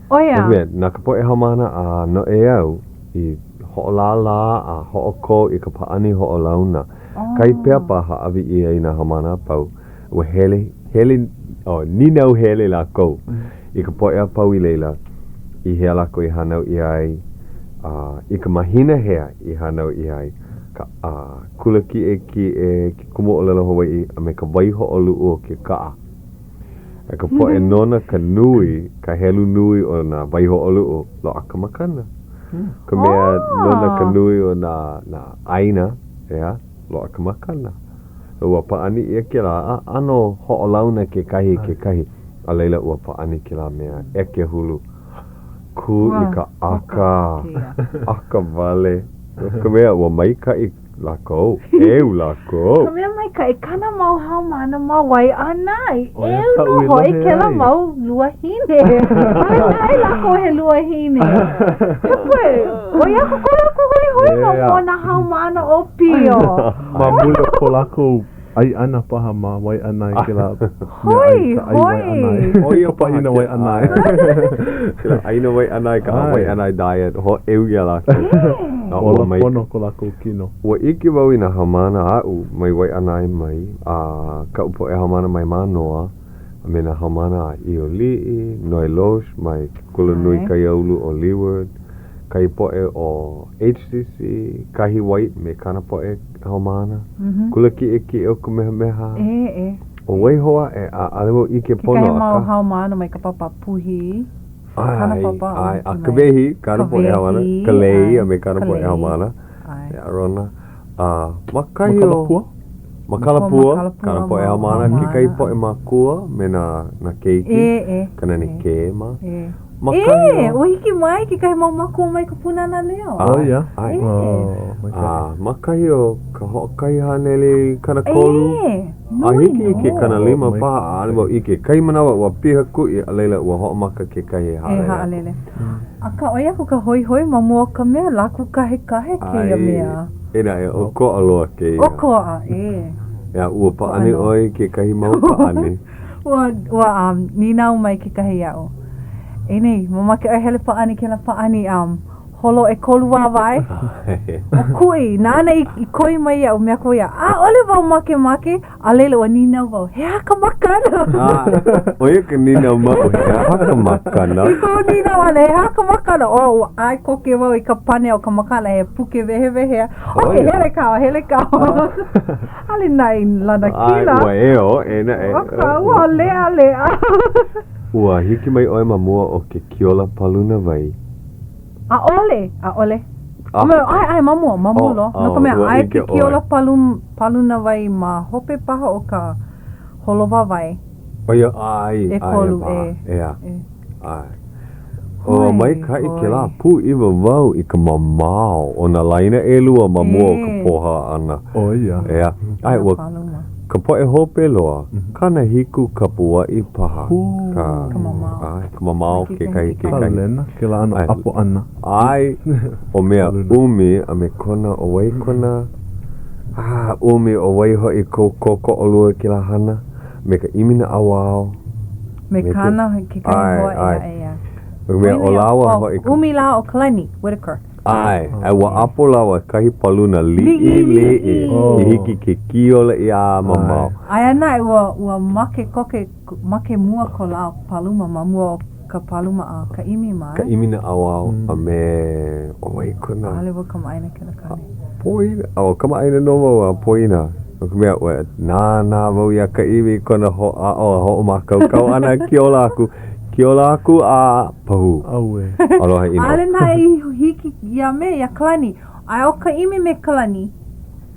ʻO ia. No ka mea, na ka poʻe haumāna a Noʻeau i hoʻolālā a hoʻokō i ka pāʻani hoʻolauna. Oh. Kahi pepa hāʻawi ʻia i nā haumāna a pau, ua hele, hele, oh, nīnau hele lākou i ka poʻe a pau i laila, i hea lākou i hānau ʻia ai, a i ka mahina hea i hānau ʻia ai, ka a, kula kiʻekiʻe, ke kumu ʻōlelo Hawaiʻi, a me ka waihoʻoluʻu o ke kaʻa. A ka poʻe nona ka nui, ka helu nui o nā waihoʻoluʻu, loaʻa ka makana. Ka mea nona ka nui o nā, nā ʻāina, ʻeā, loaʻa ka makana. Ua pāʻani ʻia kēlā, a ʻano hoʻolauna kekahi i kekahi, a laila ua pāʻani kēlā mea ʻeke hulu. Kū i ka ʻaka, ʻaka wale. No ka mea, ua maikaʻi lākou, ʻeu lākou. Ka mea maikaʻi, kāna mau haumāna ma Waiʻanae, ʻeu nō hoʻi kēlā mau luahine. ʻAe lākou he luahine. He ʻoi aku ko lākou hoihoi ma mua o nā haumāna ʻōpio. Ma muli o ko lākou ʻai ʻana paha ma Waiʻanae kēlā meaʻai, ka ʻai Waiʻanae. ʻO ia paʻina Waiʻanae. Kēlā ʻaina Waiʻanae, ka Waiʻanae diet, hōʻeu iā lākou. Ola pono ko lākou kino. Ua ʻike wau i nā haumāna aʻu mai Waiʻanae mai, a kaʻu poʻe haumāna mai Mānoa, a me nā haumāna a ʻIoliʻi, Noe Losh mai ke Kulanui Kaiāulu o Leeward, kahi poʻe o HCC, Kahi White me kāna poʻe haumāna, Kula Kiʻekiʻe o Kamehameha. ʻE, ʻe. ʻO wai hou aʻe, ʻaʻole wau ʻike pono, Kekahi mau akā. haumāna mai ka papa puhi, kāna ʻAe, papa ʻae, a Kawehi, kāna poʻe haumāna, Kalei a me kāna poʻe haumāna. ʻAe. E Arona. A ma kahi o. Makalapua? Makalapua, kāna poʻe haumāna, kekahi poʻe mākua me nā, nā keiki. ʻE, ʻe. Kanani Kē mā. ʻE. Ma kahi ʻE, o. ua hiki mai kekahi mau mākua mai ka Pūnana Leo. ʻO ia? ʻAe. ʻE. A ma kahi o ka 130. ʻE, A nui hiki i ke nō. 50 paha, ʻaʻole wau ʻike. Kahi manawa ua piha kuʻi, a laila ua hoʻomaka kekahi e haʻalele E aku. haʻalele. Akā, ʻoi aku ka hoihoi ma mua o ka mea lākou kahekahe kēia mea. ʻAe, inā e ʻokoʻa loa kēia. ʻOkoʻa, ʻe. Ea, ua pāʻani ʻoe i kekahi mau pāʻani. Ua, ua um, nīnau mai kekahi iaʻu. E nei, mamake ʻoe hele pāʻani kēlā pāʻani um, holo ʻekolu wāwae? ʻO Kuʻi, nāna i, i koi mai iaʻu, mea aku ia, ʻaʻole wau makemake, A laila ua nīnau wau, he aha ka makana? ʻO ia ka nīnau mau, he aha ka makana? I koʻu nīnau ʻana, he aha ka makana? Oh, ua ʻae koke wau i ka pane o ka makana, he puke wehewehea. Ok, hele kāua, hele kāua. ʻAʻole naʻe i lanakila. ʻAe, ua eo, e naʻe. Akā, ua leʻaleʻa. Ua hiki mai ʻoe ma mua o ke kiola paluna wai. ʻAʻole, ʻaʻole. ʻAe, ʻae, ma mua, ma mua loa. No ka mea, aia ke kiola palu, paluna wai ma hope paha o ka holo wāwae. ʻO ia, ʻae, ʻae paha, ʻeā, ʻae. Ua maikaʻi kēlā pūʻiwa wau i ka mamao o nā laina ʻelua ma mua o ka pohā ʻana. ʻO ia. ʻEā, ʻae, ua. Ka poʻe hope loa, 70 kapuaʻi paha ka Ka mamao. ʻae, ka mamao kekahi kekahi. Palena kēlā ʻano ʻapo ʻana. ʻAe, ʻo mea ʻUmi a me kona, ʻo wai kona, ah, ʻUmi, ʻo wai hoʻi kou kōkoʻolua i kēlā hana? Me ka ʻimi naʻauao. Me kāna kekahi hoa ʻē aʻe, ia. No ka mea, ʻo lāua hoʻi ka. ʻUmi lā ʻo Kalani Whitaker. ʻAe, a ua ʻapo lāua kahi paluna liʻiliʻi i hiki ke kiola ʻia a mamao. Aia naʻe ua ua make koke, make mua ko lāua paluma ma mua o ka paluma a ka ʻImi mā. Ka ʻImi naʻauao a me, ʻo wai kona? ʻAʻole wau kamaʻāina kēlā kāne. Poina, oh, kamaʻāina nō wau a Poina. No ka mea, ua nānā wau iā Kaʻimi i kona hoʻāʻo a hoʻomākaukau ʻana e kiola aku. Kiola aku a pahū. ʻAuē. Aloha ʻino. ʻAʻole naʻe i hiki iā me, iā Kalani. Aia ʻo Kaʻimi me Kalani.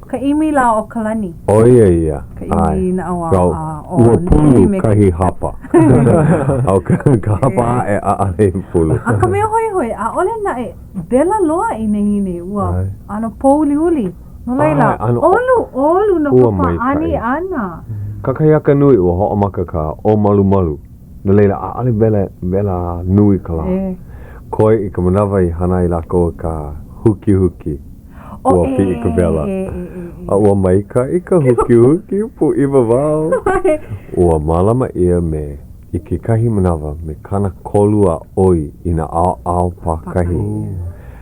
Kaʻimi lā ʻo Kalani. ʻO ia ia. Ka ʻimi naʻauao a ʻo Ua pulu kahi hapa. A ʻo ka hapa aʻe ʻaʻole i pulu. A ka mea hoihoi, ʻaʻole naʻe wela loa i nehinei. Ua ʻano pōuliuli. No laila, ʻoluʻolu no ka pāʻani ʻana. Kakahiaka nui ua hoʻomaka ka ʻōmalumalu, no laila ʻaʻole wela, wela nui ka lā. Koe i ka manawa i hana ai lākou i ka hukihuki, ua piʻi ka wela. A ua maikaʻi ka hukihuki, pūʻiwa wau. Ua mālama ʻia me i kekahi manawa me 30 a ʻoi i nā ʻaoʻao pākahi.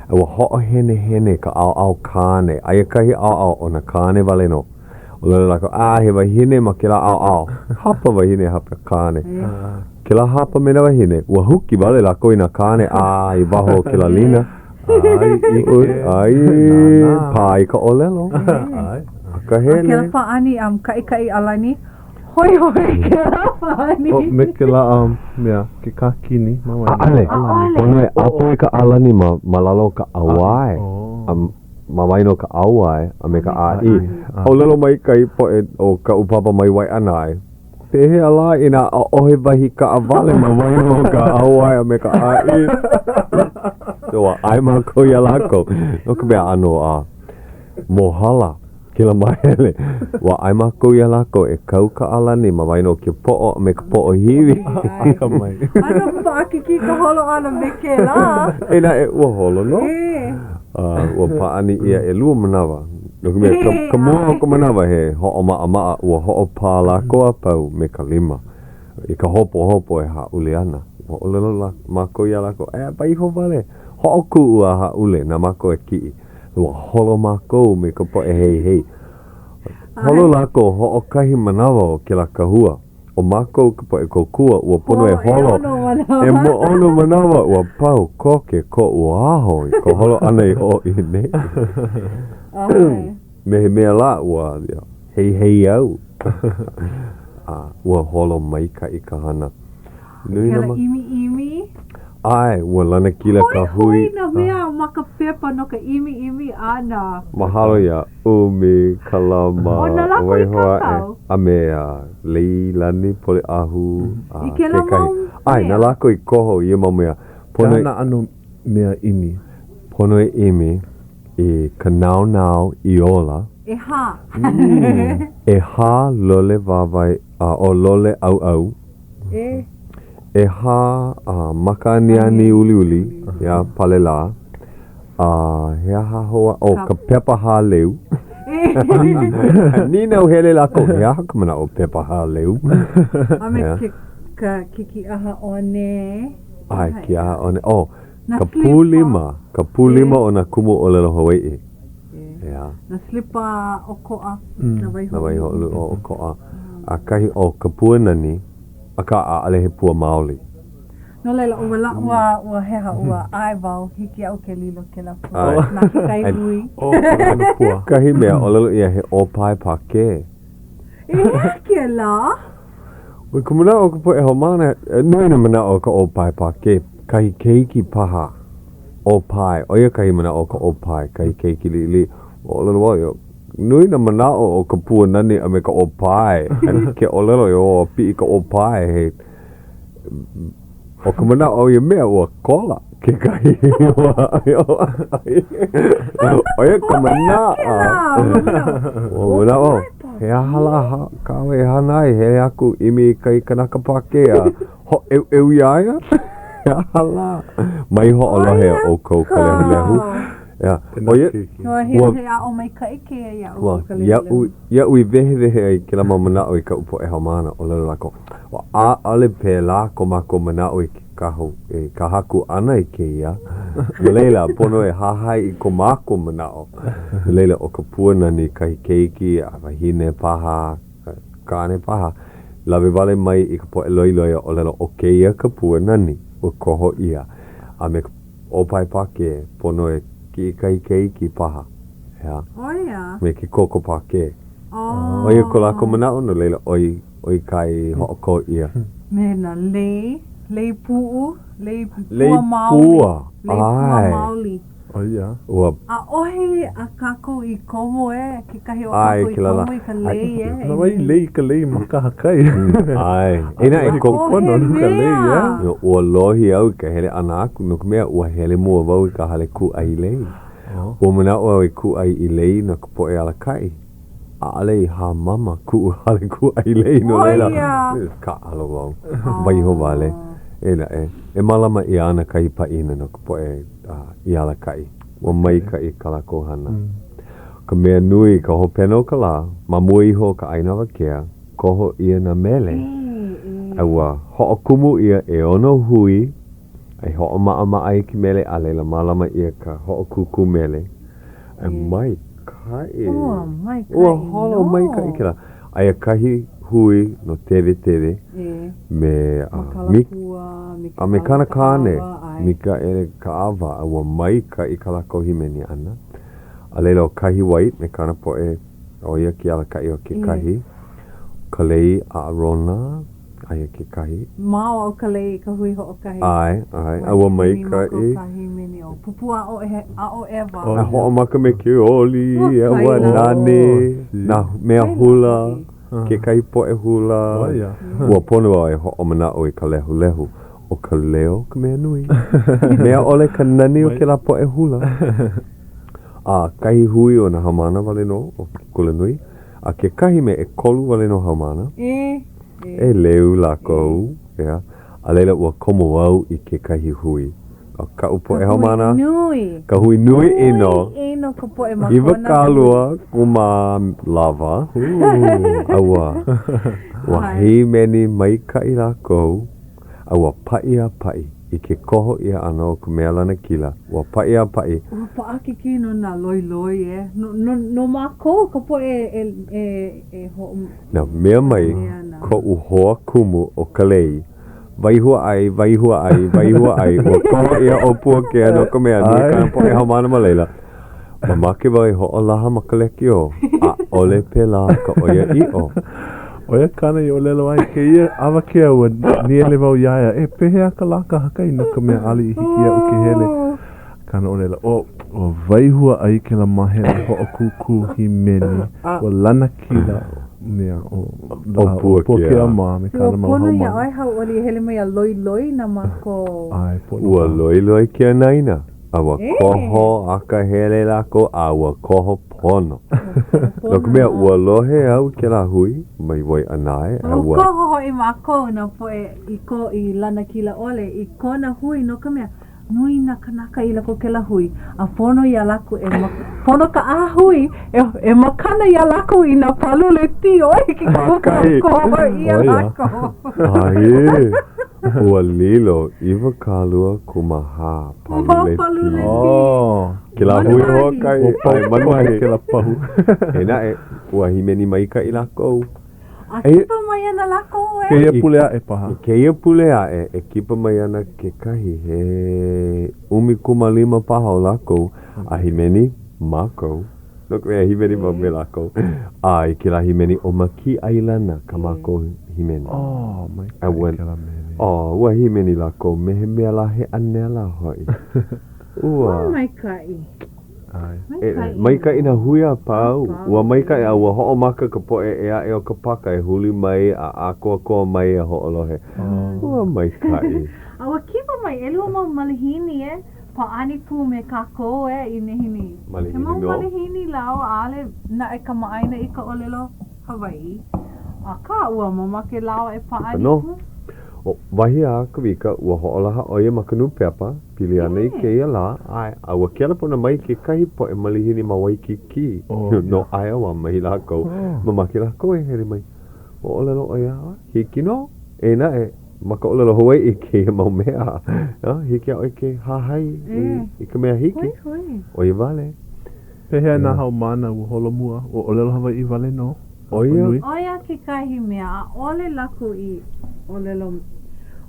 A ua hoʻohenehene ka ʻaoʻao kāne, aia kahi ʻaoʻao ʻo nā kāne wale nō. ʻŌlelo lākou, a he wahine ma kēlā ʻaoʻao, hapa wahine, hapa kāne. Kēlā hapa me nā wāhine, ua huki wale lākou i nā kāne a i waho o kēlā lina. ʻAi, ʻike, ʻAe, pā i ka ʻōlelo. ʻAe. Akahele. A kēlā pāʻani, um, kaʻikaʻi ʻalani, Hoihoi kēlā pāʻani. Oh, me kēlā um, mea, ke kākini ma waena. ʻAʻole. Pono e ʻapo i ka ʻalani ma, ma lalo o ka ʻauwae. A ma waena o ka ʻauwae a me ka ʻāʻī. ʻŌlelo mai kahi poʻe o kaʻu papa mai Waiʻanae, pehea lā inā ʻaʻohe wahi kaʻawale ma waena o ka ʻauwae a me ka ʻāʻī? So, ua ʻae mākou iā lākou. No ka mea ʻano a mōhala. Kēlā māhele, ua ʻae mākou iā lākou e kau ka ʻalani ma waena o ke poʻo a me ka poʻohiwi. ʻAno paʻakikī ka holo ʻana me kēlā. Eia naʻe, ua holo nō. A ua pāʻani ʻia ʻelua manawa. No ka mea, ka, ka mua o ka manawa he hoʻomaʻamaʻa, ua hoʻopā lākou a pau me ka lima. I ka hopohopo e hāʻule ana, ua ʻōlelo mākou iā lākou, e waiho wale, hoʻokuʻu a hāʻule, na mākou e kiʻi. Ua holo mākou me ka poʻe heihei. Holo lākou hoʻokahi manawa o kēlā kahua. ʻO mākou ka poʻe kōkua, ua pono e holo e ʻeono manawa. Ua pau koke koʻu aho i ka holo ʻana i ʻō i ʻaneʻi. Me he mea lā, ua heihei au. A ua holo maikaʻi ka hana. Nui nā. Kēlā ʻimiʻimi. ʻAe, ua lanakila ka hui. Hoihoi nā mea ma ka pepa no ka ʻimiʻimi ʻana. Mahalo iā ʻUmi, Kalama, ʻO nā lākou i Waiho aʻe, kākau. a me a Leilani Poliʻahu, a I kēlā kekahi. mau mea. ʻAe, na lākou i koho i ia mau mea. Pono i. He aha nā ʻano mea ʻimi? Pono e ʻimi i ka naonao i ola. ʻEhā. ʻEhā lole wāwae, a ʻo lole ʻauʻau. E. ʻEhā a maka aniani uliuli, iā pale lā. A he aha hou a, oh, ka pepa hāleu. Nīnau hele lākou, he aha ka manaʻo pepa hāleu? A me ke, ka, ke kīʻaha one. ʻAe, kīʻaha one. Oh, ka pūlima, ka pūlima o nā kumu ʻōlelo Hawaiʻi. ʻEā. Nā slipa ʻokoʻa, nā waihoʻoluʻu. Nā waihoʻoluʻu ʻokoʻa. A kahi, oh, ka pua nani, akā ʻaʻole he pua maoli. No laila, ua la, ua, ua he aha, ua ʻae wau, hiki iaʻu ke lilo kēlā pua na kekahi hui. Oh, kēlā pua. Kahi mea, ʻōlelo ʻia he ʻōpae Pākē. I hea kēlā? I ka manaʻo o ka poʻe haumāna, nui nā manaʻo o ka ʻōpae Pākē, kahi keiki paha. ʻōpae, ʻo ia kahi manaʻo o ka ʻōpae, kahi keiki liʻiliʻi. ʻŌlelo wau, io, nui nā manaʻo o ka pua nani a me ka ʻōpae. Ke ʻōlelo, io, piʻi ka ʻōpae, he, ʻo ka manaʻo o ia mea, ua kola kekahi. ʻO ia ka manaʻo. Ua manaʻo. He aha lā kāu e hana ai, hele aku ʻimi i kahi kanaka Pākē a hōʻeuʻeu iā ia? He aha lā? Mai hoʻolohe ʻoukou ka lehulehu. ʻEā, ʻo ia, ua, he aʻo maikaʻi kēia iā ʻoukou ka lehulehu. Iaʻu, iaʻu i wehewehe ai kēlā mau manaʻo i kaʻu poʻe haumāna, ʻōlelo lākou, ua ʻaʻole pēlā ko mākou manaʻo i ke kahu, i ka haku ʻana i kēia. No laila, pono e hahai i ko mākou manaʻo. No laila, ʻo ka pua nani kahi keiki a wahine paha, kāne paha, lawe wale mai i ka poʻe loiloi a ʻōlelo, ʻo kēia ka pua nani, ua koho ʻia. A me ka ʻōpae Pākē, pono e kiʻi kahi keiki paha, ʻeā? ʻO ia. Me ke koko Pākē. ʻO ia ko lākou manaʻo, no laila, ʻoi, ʻoi ka i hoʻokō ʻia. Me nā lei, lei puʻu, lei Lei pua maoli. pua, Lei pua ʻae. maoli. ʻO ia. Ua. ʻAʻohe a kākou i komo e, kekahi o ʻAe, kākou i kēlā lā. komo i ka lei e. Na wai lei ka lei ma kahakai. ʻAe. Inā e ko. Pono no ka lei, ʻeā? No, ua lohi au i ka hele ʻana aku, no ka mea, ua hele mua wau i ka hale kūʻai lei. Ua manaʻo au e kūʻai i lei no ka poʻe alakaʻi. ʻAʻole i hāmama kuʻu hale kūʻai lei, no laila, kāʻalo wau, waiho wale. Eia naʻe, e mālama ʻia ana kahi pāʻina no ka poʻe i alakaʻi. Ua maikaʻi kā lākou hana. Ka mea nui, ka hopena o ka lā, ma mua iho o ka ʻaina awakea, koho ʻia nā mele, a ua hoʻokumu ʻia ʻeono hui e hoʻomaʻamaʻa i ke mele, a laila mālama ʻia ka hoʻokūkū mele. A maikaʻi. Ua maikaʻi Ua holo nō. maikaʻi kēlā. Aia kahi hui no Tewetewē me Ma Mi, Kalapua, me a me kāna kāne, Kaʻawa, ʻae. Mikaʻele Kaʻawa, a ua maikaʻi kā lākou hīmeni ʻana. A laila ʻo Kahi White me kāna poʻe, ʻo ia ke alakaʻi o kekahi, Kalei ʻAʻarona, Aia kekahi. Māua ʻo Kalei i ka hui hoʻokahi. ʻAe, ʻae, a ua maikaʻi. Ka hīmeni ʻo Pupua aʻo aʻo ʻEwa. A hoʻomaka me ke oli, a ua nani nā mea hula, kekahi poʻe hula. Ua pono au e hoʻomanaʻo i ka lehulehu, ʻo ka leo ka mea nui. Mea ʻole ka nani o kēlā poʻe hula. A kahi hui o nā haumāna wale nō o ke kulanui, a kekahi me ʻekolu wale nō haumāna. ʻEleu lākou, ʻeā. A laila ua komo au i kekahi hui. ʻO kaʻu poʻe haumāna. Ka hui nui. Ka hui nui ʻino. Nui ʻino ka poʻe ma kona. 28 A ua, ua hīmeni maikaʻi lākou, a ua paʻi a paʻi i ke koho ʻia ʻana o ka mea lanakila, ua paʻi a paʻi. Ua paʻakikī no nā loiloi, e. No, no, no mākou ka poʻe e, e, e hoʻo. Na mea mai koʻu hoa kumu ʻo Kalei, Waiho ai, waiho ai, waiho ai, ua koho ʻia ʻo Puakea no ka mea, nui kāna poʻe haumāna ma laila. Mamake wau e hoʻolaha ma ka lekiō, ʻaʻole pēlā ka ʻoiaʻiʻo. ʻO ia kāna i ʻōlelo ai kēia awakea ua nīele wau iā ia, e pehea ka lā kahakai no ka mea ʻaʻole i hiki iaʻu ke hele. Kāna ʻōlelo, ʻO, ua waiho ai kēlā māhele hoʻokūkū hīmeni, ua lanakila mea ʻo, ʻo Puakea mā me kāna mau Ua pono iā haumāna. ʻoe hauʻoli e hele mai a loiloi na mākou. ʻAe, pono Ua paha. loiloi ke anaina, a ua koho akahele lākou, a ua koho pono. No ka mea, ua lohe au i kēlā hui mai Waiʻanae, a Ua ua. koho hoʻi mākou nā poʻe i ko i lanakila ʻole i kona hui no ka mea, Nui nā kānaka i loko o kēlā hui, a pono iā lākou e pono ka ʻahahui e, e makana iā lākou i nā pālule tī ʻoi ke koho ʻia lākou. Ae, ua lilo 24 pālule tī. Oh. Kēlā hui hoʻokahi, ʻae, manuahi. Kēlā pahu. Eia naʻe, ua hīmeni maikaʻi lākou. A kipa mai ana lākou e. Kēia pule aʻe paha. I kēia pule aʻe, e kipa mai ana kekahi he 15 paha o lākou, a hīmeni mākou. No ka mea, hīmeni wau me lākou. A i kēlā hīmeni ʻo Makee ʻAilana kā mākou hīmeni. Oh, maikaʻi kēlā mele. Oh, ua hīmeni lākou me he mea lā he ʻanela hoʻi. Ua. Ua maikaʻi. E, maikaʻi nā hui a pau. Ua maikaʻi a ua hoʻomaka ka poʻe ʻē aʻe o ka paka e huli mai a ʻākoakoa mai a hoʻolohe. Ua maikaʻi. A ua kipa mai ʻelua mau malihini e pāʻani pū me kākou e i nehinei. Malihini He mau nō. malihini lāua, ʻaʻole naʻe kamaʻāina i ka ʻōlelo. Hawaiʻi, akā ua mamake lāua e pāʻani No. pū. O, wahi a Kawika, ua hoʻolaha ʻo ia ma ka nūpepa, pili ana i kēia lā, ʻae, a ua kelepona mai kekahi poʻe malihini ma Waikīkī, Oh, no Iowa mai lākou. Oh. Mamake lākou e hele mai. Ua ʻōlelo ʻo ia, hiki nō, eia naʻe, ma ka ʻōlelo Hawaiʻi kēia mau mea. Hiki iā ʻoe ke hahai i, i ka mea hiki. Hoihoi. ʻO ia wale. Pehea nā haumāna ua holomua, ua ʻōlelo Hawaiʻi wale nō? ʻO ia. Nui. ʻO ia kekahi mea, ʻaʻole lākou i ʻōlelo,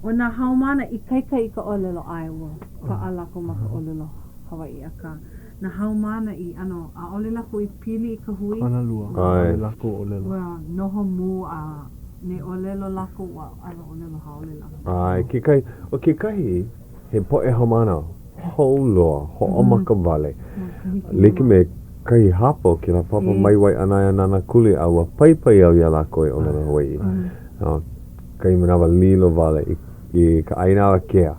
ʻo nā haumāna ikaika i ka ʻōlelo, ʻae, ua paʻa lākou ma ka ʻōlelo Hawaiʻi, akā, nā haumāna i ʻano, ʻaʻole lākou i pili i ka hui. Kānalua, ʻAe. ʻaʻole lākou ʻōlelo. Ua noho mū a me ʻōlelo lākou, ua ʻano ʻōlelo haole lākou. ʻAe, kekahi, ʻo kekahi, he poʻe haumāna hou loa, hoʻomaka wale. Like me kahi hapa o kēlā papa mai Waiʻanae a Nānākuli a ua paipai au iā lākou e ʻōlelo Hawaiʻi. A kahi manawa lilo wale i, i ka ʻaina awakea.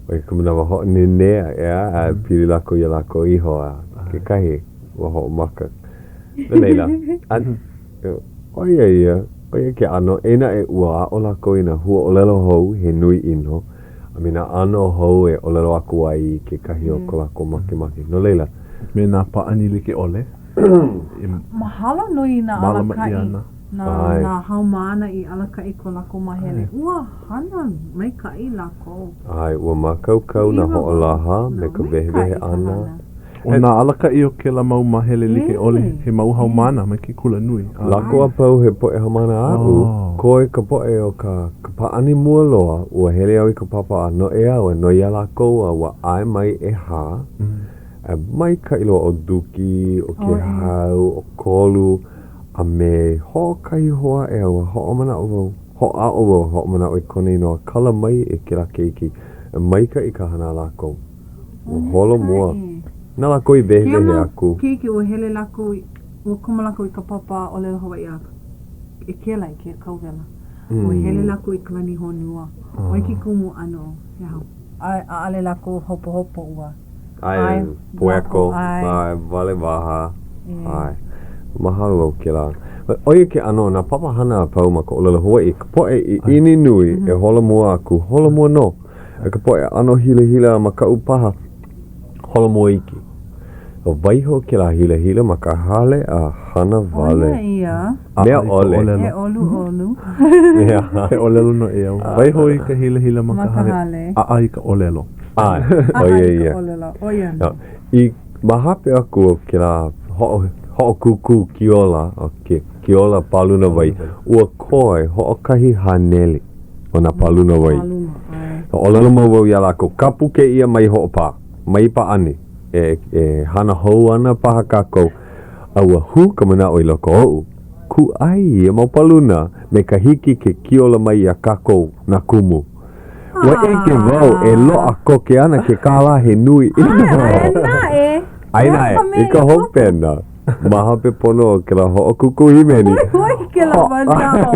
ʻO ia ka manawa hoʻonenea, ʻeā, a pili lākou iā lākou iho a kekahi ua hoʻomaka. No laila, a, ʻo ia ia, ʻo ia ke ʻano, eia naʻe ua aʻo lākou i nā huaʻōlelo hou he nui ʻino, a me nā ʻano hou e ʻōlelo aku ai i kekahi o ko lākou makemake. No laila. Me nā pāʻani like ʻole. Mahalo nui i nā Mālama ʻia alakaʻi, ana. nā, ʻAe. nā haumāna i alakaʻi ko lākou māhele. Ua hana maikaʻi lākou. ʻAe, ua mākaukau nā hoʻolaha me ka wehewehe ʻana. ʻO nā alakaʻi o kēlā mau māhele like ʻole, he mau haumāna mai ke kula nui. A. Lākou a pau he poʻe haumāna aʻu, koe ka poʻe o ka ka pāʻani mua loa, ua hele au i ka papa a noʻeau a noi iā lākou a ua ʻae mai ʻehā. A maikaʻi loa ʻo Duki, ʻo Kēhau, ʻo Kolu, a me hoʻokahi hoa aʻe a ua hoʻomanaʻo wau, hoʻāʻo wau e hoʻomanaʻo i kona inoa kala mai e kēlā keiki. Maikaʻi ka hana a lākou. Ua holo mua. Na lākou i wehewehe aku. Kēia mau keiki ua hele lākou, ua komo lākou i ka papa ʻōlelo Hawaiʻi a e kēlā i kēia kauwela. Ua hele lākou i Kalanihonua. ʻO ia ke kumu ʻano he aha. ʻAʻole lākou hopohopo ua. ʻAe, poeko, ʻae, walewaha, ʻae. Mahalo au kēlā. ʻO ia ke ʻano o nā papahana a pau ma ka ʻōlelo Hawaiʻi, ka poʻe ʻiʻini nui e holomua aku, holomua nō. A ka poʻe ʻano hilahila a makaʻu paha, holomua iki. Waiho kēlā hilahila ma ka hale a hana wale. ʻO ia. Mea ʻole. He ʻoluʻolu. He ʻōlelo noʻeau. Waiho i ka hilahila ma ka hale, ʻaʻa i ka ʻōlelo. ʻAe, ʻo ia ia. ʻO ia nō. I ma hope aku o kēlā hoʻokūkū kiola, o ke kiola pāluna wai, ua koe 100 o nā pāluna wai. ʻŌlelo mau wau iā lākou, kapu kēia mai hoʻopā, mai pāʻani. E, e hana hou ana paha kākou, a ua hū ka manaʻo i loko oʻu, kūʻai ia mau paluna me ka hiki ke kiola mai iā kākou nā kumu. Ua ʻike wau e loaʻa koke ana ke kālā he nui ʻino. Aia naʻe, Aia naʻe, i ka hopena, ma hope pono o kēlā hoʻokūkū hīmeni. Hoihoi kēlā manaʻo.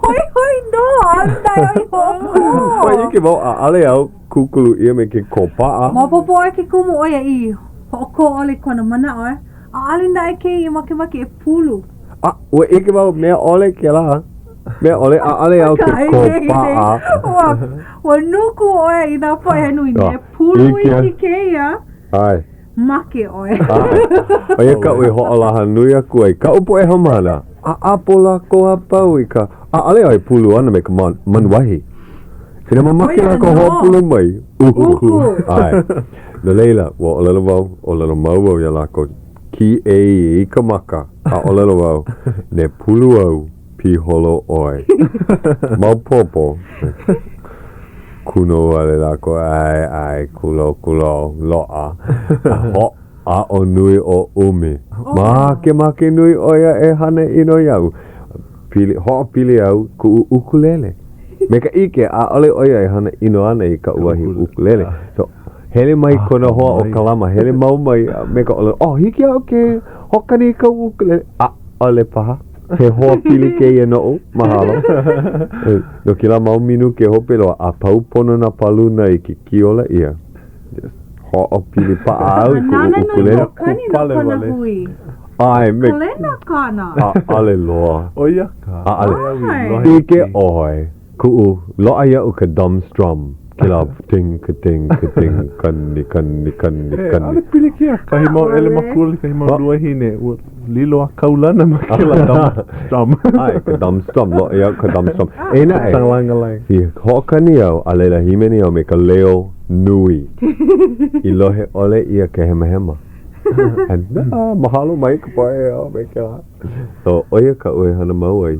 Hoihoi nō, ʻaʻole naʻe au i hoʻokō. Ua ʻike wau ʻaʻole au kūkulu ʻia me ke kōpaʻa. Maopopo ʻoe ke kumu ʻo ia i hoʻokō ʻole i kona manaʻo, eh? ʻAʻole naʻe kēia makemake e pulu. A, ua ʻike wau mea ʻole kēlā. Mea ʻole, ʻaʻole au ke kōpaʻa. Ua, ua nuku ʻoe i nā poʻe he nui ne pulu iki kēia. ʻAe. Make ʻoe. ʻAe. ʻO ia kaʻu i hoʻolaha nui aku ai kaʻu poʻe haumāna. ʻAʻapo lākou a pau i ka, ʻaʻole au e pulu ana me ka manuahi. Inā mamake lākou hoʻopulu mai, uku. ʻAe. No laila, ua ʻōlelo wau, ʻōlelo mau wau iā lākou, kīʻei i ka maka, a ʻōlelo wau, ne pulu au, piholo ʻoe. Maopopo. Kūnou wale lākou, ʻae, ʻae, kūlou, kūlou, loaʻa. A hoʻāʻo nui ʻo ʻUmi. Makemake nui ʻo ia e hana ʻino iaʻu. Pili, hoʻopili au kuʻu ʻukulele. Me ka ʻike, ʻaʻole ʻo ia e hana ʻino ana i kaʻu wahi ʻukulele. So, hele mai kona hoa ʻo Kalama, hele mau mai me ka ʻōlelo, oh, hiki iaʻu ke hoʻokani i kau ʻukulele. ʻAʻole paha. He hoa pili kēia noʻu. Mahalo. No kēlā mau minuke hope loa, a pau pono nā paluna i ke kiola ʻia. Hoʻopili paʻa au i kuʻu Nāna nō i ʻukulele. hoʻokani no kona hui. ʻAe, me. Kalena kāna. ʻAʻole loa. ʻO ia ka. ʻAʻole. ʻAe. ʻIke ʻoe, kuʻu, loaʻa iaʻu ka dumb strum, kēlā ting, ka ting, ka ting, kani, kani, kani, Hey, kani. ʻaʻole pilikia kahi mau ʻelemakule, kahi mau luahine, ua lilo a kaulana ma kēlā dumb strum. ʻAe, ka dumb strum, loaʻa iaʻu ka dumb strum. Eia naʻe. Langalai. I hoʻokani au, a laila hīmeni au me ka leo nui. I lohe ʻole ʻia ka hemahema. And, ah, mahalo mai ka poʻe o me kēlā. So, ʻo ia kaʻu e hana mau ai.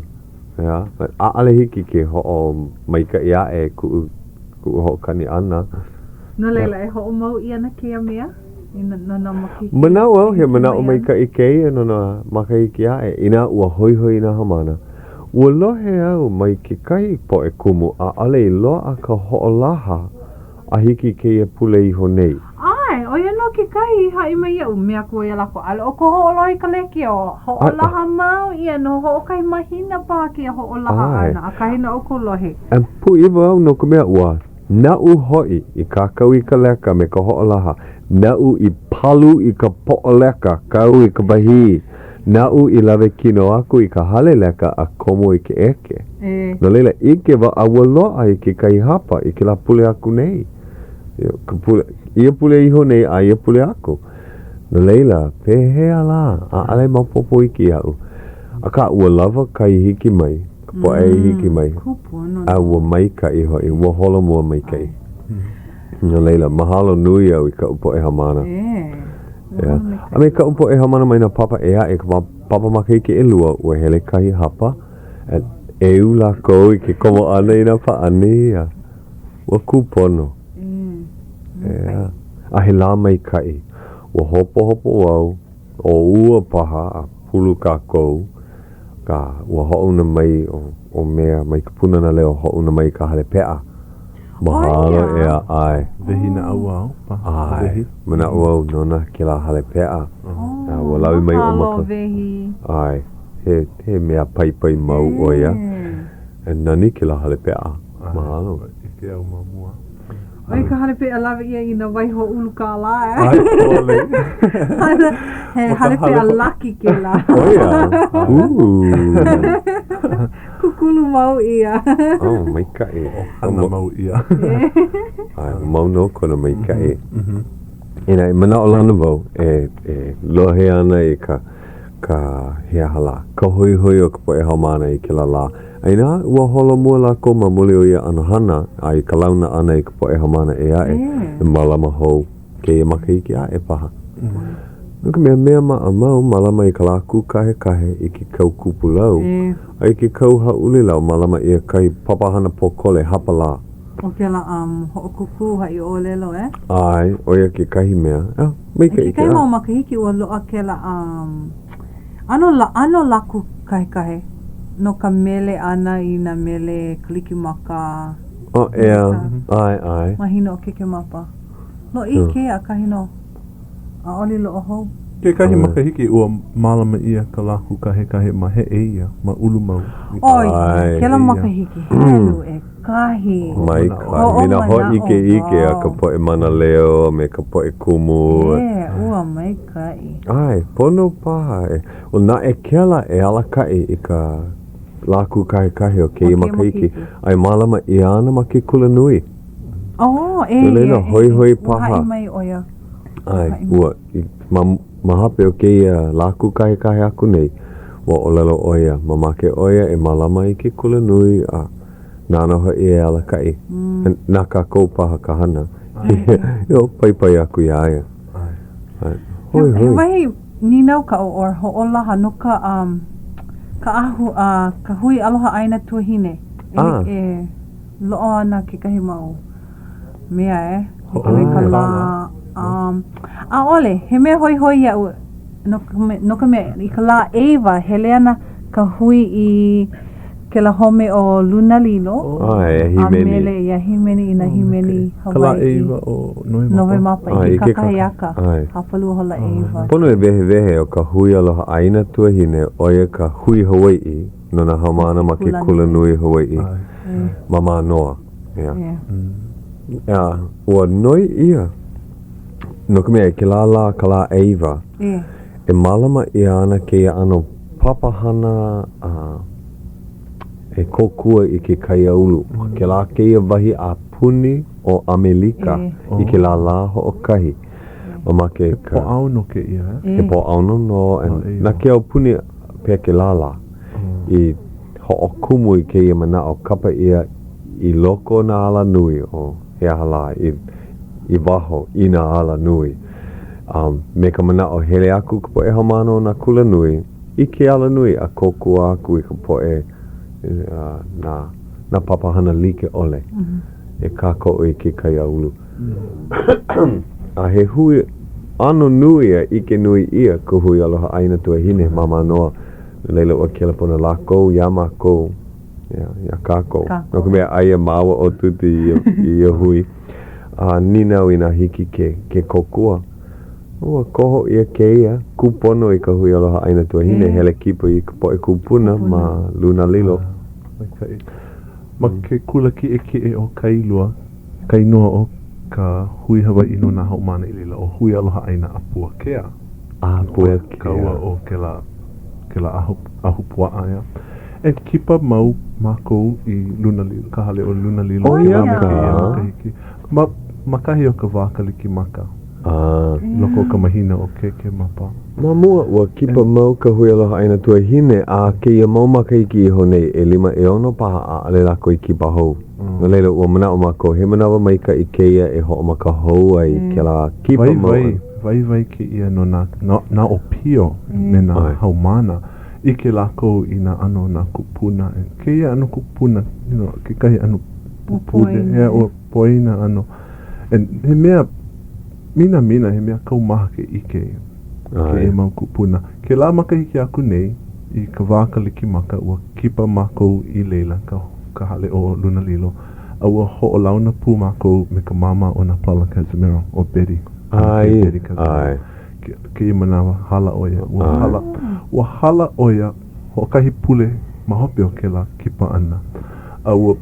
ʻEā, but ʻaʻole hiki ke hoʻomaikaʻi aʻe kuʻu, kuʻu hoʻokani ʻana. No laila, e hoʻomau ʻia ana kēia mea i no nā makahiki? Manaʻo au he manaʻo maikaʻi kēia no nā makahiki aʻe, inā ua hoihoi i nā haumāna. Ua lohe au mai kekahi poʻe kumu ʻaʻole i loaʻa ka hoʻolaha a hiki i kēia pule iho nei. ʻAe, ʻo ia nō kekahi i haʻi mai iaʻu, mea aku ia lākou, ʻaʻole ʻoukou hoʻolohe i ka lekiō, hoʻolaha mau ʻia no hoʻokahi mahina paha kēia hoʻolaha ʻana, ʻakahi nō ʻoukou lohe. A pūʻiwa au no ka mea, ua naʻu hoʻi i kākau i ka leka me ka hoʻolaha, naʻu i palu i ka poʻo leka, kau i ka wahī, Naʻu i lawe kino aku i ka hale leka a komo i ke ʻeke. No laila, ʻike wau a ua loaʻa i kekahi hapa i kēlā pule aku nei. Ka pule, ia pule iho nei a ia pule aku. No laila, pehea lā, ʻaʻole maopopo iki iaʻu. Akā, ua lawa ka i hiki mai, ka poʻe i hiki mai, a ua maikaʻi hoʻi, ua holomua maikaʻi. No laila, mahalo nui au i kaʻu poʻe haumāna. ʻEā. A me kaʻu poʻe haumāna mai nā papa ʻē aʻe, ka papa makahiki ʻelua, ua hele kahi hapa, and ʻeu lākou i ke komo ʻana i nā pāʻani, a ua kūpono. ʻEā. A he lā maikaʻi. Ua hopohopo wau, o ua paha a pulu kākou, akā, ua hoʻouna mai ʻo Mea mai ka Pūnana Leo, hoʻouna mai i ka hale peʻa. Mahalo ʻeā, ʻae. Wehi naʻauao paha. ʻAe, manaʻo au nona kēlā hale peʻa. A ua lawe mai ʻo Maka. ʻAe, he, he mea paipai mau ʻo ia. E nani kēlā hale peʻa. Mahalo. ʻIke au ma mua. ʻOi ka hale peʻa lawe ʻia i nā waihoʻolu kālā, eh? ʻAe, ʻole. He hale peʻa laki kēlā. ʻO ia? Ooh. Kūkulu mau ʻia. Oh, maikaʻi. Hoʻohana mau ʻia. ʻAe, mau nō kona maikaʻi. Inā e manaʻolana wau e, e lohe ana i ka, ka, he aha lā, ka hoihoi o ka poʻe haumāna i kēlā lā. A inā ua holomua lākou ma muli o ia ʻano hana, a i ka launa ʻana i ka poʻe haumāna ʻē aʻe, e mālama hou kēia makahiki aʻe paha. No ka mea, mea maʻamau, mālama i ka lā kūkahekahe i ke kau kupulau, a i ke kau hāʻulelau, mālama ʻia kahi papahana pōkole hapa lā. ʻO kēlā um, hoʻokūkū haʻi ʻōlelo, eh? ʻAe, ʻo ia kekahi mea. Oh, maikaʻi I kekahi mau makahiki ua loaʻa kēlā um, ʻano, ʻano lā kūkahekahe no ka mele ʻana i nā mele Kalikimaka. Oh, ʻeā, ʻae, ʻae. Mahina o Kekemapa. Lōʻihi kēia, ʻakahi nō. ʻAʻole loaʻa hou. Kekahi makahiki ua mālama ʻia ka lā kūkahekahe ma Heʻeia, ma Ulumau. ʻOi, kēlā makahiki helu ʻekahi. Maikaʻi. Me nā hōʻikeʻike a ka poʻe mānaleo a me ka poʻe kumu. E, ua maikaʻi. ʻAe, pono paha. ʻO naʻe kēlā e alakaʻi i ka lā kūkahekahe o kēia makahiki, a e mālama ʻia ana ma ke kulanui. Oh, e, No laila, e, e, hoihoi ua paha. haʻi mai ʻo ia. ʻAe, ua, i, ma, ma hope o kēia lā kūkahekahe aku nei, ua ʻōlelo ʻo ia, mamake ʻo ia e mālama i ke kulanui a nāna hoʻi e alakaʻi. Mm. Na kākou paha ka hana. Io, paipai aku iā ia. ʻAe. Hoihoi. He wahi nīnau kaʻu or hoʻolaha no ka, um, ka ahu, uh, ka hui Aloha ʻĀina Tuahine. E, Ah. e, Loaʻa ana kekahi mau mea e like me ka lā. Um, ʻaʻole, he mea hoihoi iaʻu no ka mea, no ka mea, i ka lā ʻeiwa, hele ana ka hui i kēlā home o Lunalilo. ʻAe, e A hīmeni. mele, ia hīmeni i nā hīmeni Ka lā Hawaiʻi. ʻeiwa o Novemapa. Novemapa, i ʻAe, ke kakahiaka, ʻAe. hapalua hola ʻeiwa. Pono e wehewehe ʻo ka Hui Aloha ʻĀina Tuahine, ʻo ia ka hui Hawaiʻi no nā haumāna ma ke Kulanui Hawaiʻi ma Mānoa. ʻEā. ʻEā, ua noi ʻia, no ka mea, i kēlā lā, ka lā ʻeiwa, E mālama ʻia ana kēia ʻano papahana a e kōkua i ke kaiāulu ma kēlā kēia wahi a puni ʻo ʻAmelika i kēlā lā hoʻokahi. Mamake ka. He Pōʻaono kēia, eh? He Pōʻaono nō. Na ke aupuni pekelala i hoʻokumu i kēia manaʻo, kapa ʻia i loko o nā alanui, o he aha lā, i, i waho i nā alanui. Um, me ka manaʻo hele aku ka poʻe haumāna o nā kulanui i ke alanui a kōkua aku i ka poʻe uh, nā, nā papahana like ʻole mm -hmm. e kākoʻo i ke kaiāulu. A he hui ʻano nui a ʻike nui ʻia ka Hui Aloha ʻĀina Tuahine ma Mānoa. No laila, ua kelepona lākou iā mākou, iā, iā kākou. No ka mea, aia māua ʻo Tuti i ia, i ia hui. A nīnau inā hiki ke, ke kōkua. Ua koho ʻia kēia kūpono i ka Hui Aloha ʻĀina Tuahine, hele kipa i ka poʻe kūpuna ma Lunalilo. Maikaʻi. Ma ke kula kiʻekiʻe o Kailua, ka inoa o ka Hui Hawaiʻi no nā haumāna i laila, ʻo Hui Aloha ʻĀina ʻĀpuakea. ʻĀpuakea. Ka ua o kēlā, kēlā ahu, ahupuaʻa, ʻeā. E kipa mau mākou i Lunalilo, ka hale o Lunalilo. ʻO ia ka. Ma, ma kahi o ka wā Kalikimaka. A. I loko o ka mahina ʻo Kēkēmapa. Ma mua, ua kipa mau ka Hui Aloha ʻĀina Tuahine, a kēia mau makahiki iho nei, ʻelima ʻeono paha, ʻaʻole lākou i kipa hou. No laila, ua manaʻo mākou, he manawa maikaʻi kēia e hoʻomaka hou ai kēlā kipa mau ʻana. Waiwai, waiwai kēia no nā, nā ʻōpio me nā haumāna. ʻIke lākou i nā ʻano o nā kūpuna. Kēia ʻano kūpuna, you know, kekahi ʻano pupule, ʻeā, ua poina ʻano. And he mea minamina, he mea kaumaha ke ʻike i kēia mau kūpuna. Kēlā makahiki aku nei, i ka wā Kalikimaka, ua kipa mākou i laila, ka, ka hale o Lunalilo, a ua hoʻolauna pū mākou me ka māmā o Nāpalala Cazimero, ʻo Betty. ʻAe, ʻae. Kēia manawa, hala ʻo ia. Ua hala, ua hala ʻo ia hoʻokahi pule ma hope o kēlā kipa ʻana. A ua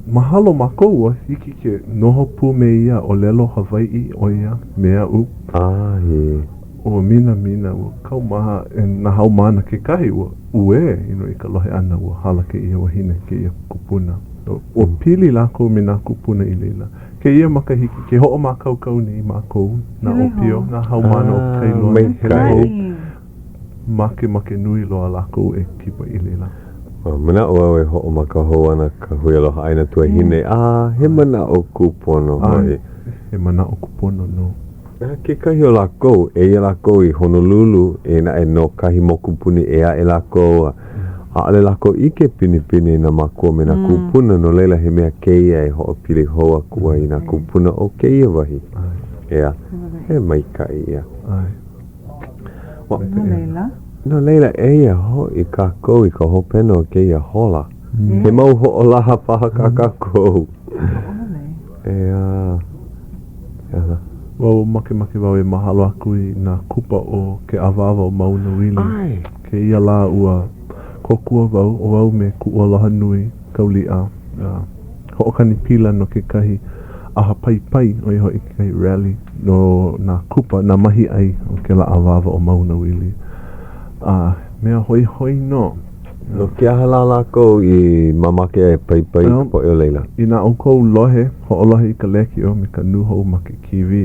mahalo mākou ua hiki ke noho pū me ia ʻōlelo Hawaiʻi ʻo ia me aʻu. ʻAe. Ua minamina, ua kaumaha e nā haumāna kekahi, ua uē you know, i ka lohe ʻana ua hala kēia wahine, kēia kupuna. Ua pili lākou me nā kūpuna i laila. Kēia makahiki, ke hoʻomākaukau nei mākou, nā ʻōpio, nā haumāna o Kailua, e hele hou. Makemake nui loa lākou e kipa i laila. Ua manaʻo au e hoʻomaka hou ana ka Hui Aloha ʻĀina Tuahine, a he manaʻo kūpono hoʻi. He manaʻo kūpono nō. A kekahi o lākou, eia lākou i Honolulu, eia naʻe no kahi mokupuni ʻē aʻe lākou, a ʻaʻole lākou ʻike pinepine i nā mākua me nā kūpuna, no laila he mea kēia e hoʻopili hou aku ai i nā kūpuna o kēia wahi. ʻEā, he maikaʻi ia. No laila? No laila, eia hoʻi kākou i ka hopena o kēia hola. He mau hoʻolaha paha kā kākou. ʻEā. He Ua makemake wau e mahalo aku i nā kupa o ke awāwa o Maunawili. Kēia lā ua kōkua wau, ʻo au me kuʻu aloha nui, Kauliʻa, a hoʻokani pila no kekahi ʻaha paipai, ʻo ia hoʻi kekahi rally no nā kupa, nā mahiʻai o kēlā awāwa o Maunawili. A mea hoihoi nō. No ke aha lā lākou i mamake ai e paipai i ka poʻe o laila? Inā ʻoukou lohe, hoʻolohe i ka lēkiō me ka nūhou ma ke kīwī,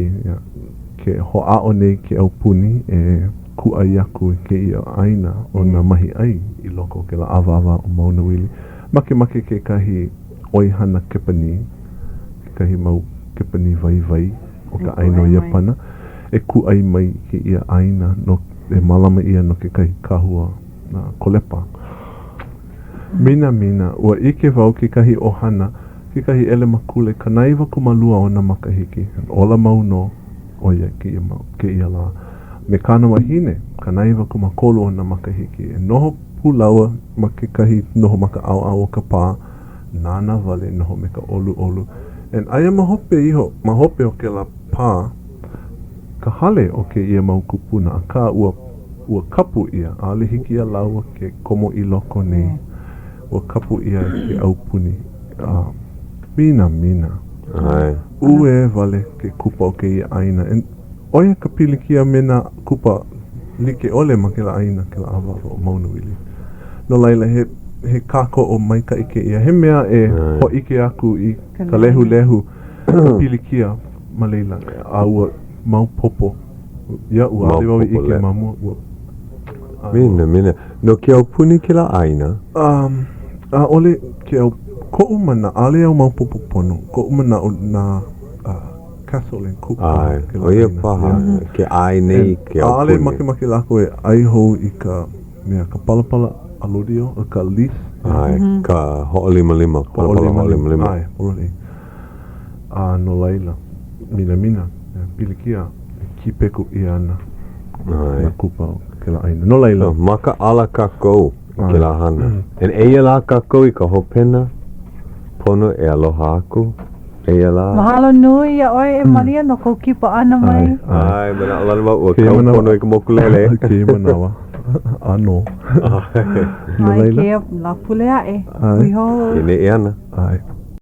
ke hoʻāʻo nei ke aupuni e kūʻai aku i kēia ʻāina o nā mahiʻai i loko o kēlā awāwa o Maunawili. Makemake kekahi ʻoihana Kepanī, kekahi mau Kepanī waiwai o ka ʻāina o Iāpana, e kūʻai mai i kēia ʻāina no, e mālama ʻia no kekahi kahua. nā kolepa. Minamina, ua ʻike wau kekahi ʻohana, kekahi ʻelemakule 92 ona makahiki, ola mau nō ʻo ia kēia mau, kēia lā, me kāna wahine, 93 ona makahiki, e noho pū lāua ma kekahi noho ma ka ʻaoʻao o ka pā, nānā wale noho me ka ʻoluʻolu. And aia ma hope iho, ma hope o kēlā pā, ka hale o kēia mau kūpuna, akā ua ua kapu ʻia, ʻaʻole hiki iā lāua ke komo i loko nei, ua kapu ʻia e ke aupuni. A minamina. ʻAe. Uē wale ke kupa o kēia ʻāina. And ʻo ia ka pilikia me nā kupa. like ʻole ma kēlā ʻāina, kēlā awawa ʻo Maunawili. No laila, he, he kākoʻo maikaʻi kēia. He mea e hōʻike aku i ka lehulehu ka pilikia ma laila, a ua maopopo iaʻu, ʻaʻole wau i ʻike ma mua, ua. Mina, mina. No ke aupuni kēlā ʻāina? Um, ʻaʻole ke au, koʻu manaʻo, ʻaʻole au maopopo pono, koʻu manaʻo na uh, Castle and Cooke paha. ʻAe, ʻo ia paha ke ʻae nei ke aupuni. ʻAʻole makemake lākou e ʻai hou i ka mea, ka palapala alodio, ka lease. ʻAe, ka hoʻolimalima, palapala hoʻolimalima. ʻAe, pololei. A no laila, minamina, pilikia e kīpeku ʻia ana nā kupa o kēlā ʻāina. No laila. Makaʻala kākou i kēlā hana. And eia lā kākou i ka hopena, pono e aloha aku. Eia lā. Mahalo nui iā ʻoe e Malia no kou kipa ʻana mai. ʻAe, manaʻolana wau ua kau pono i ka mokulele. Kēia manawa. ʻAno. No laila. ʻAe, kēia Lāpule aʻe. Hui hou. E neʻe ana. ʻAe.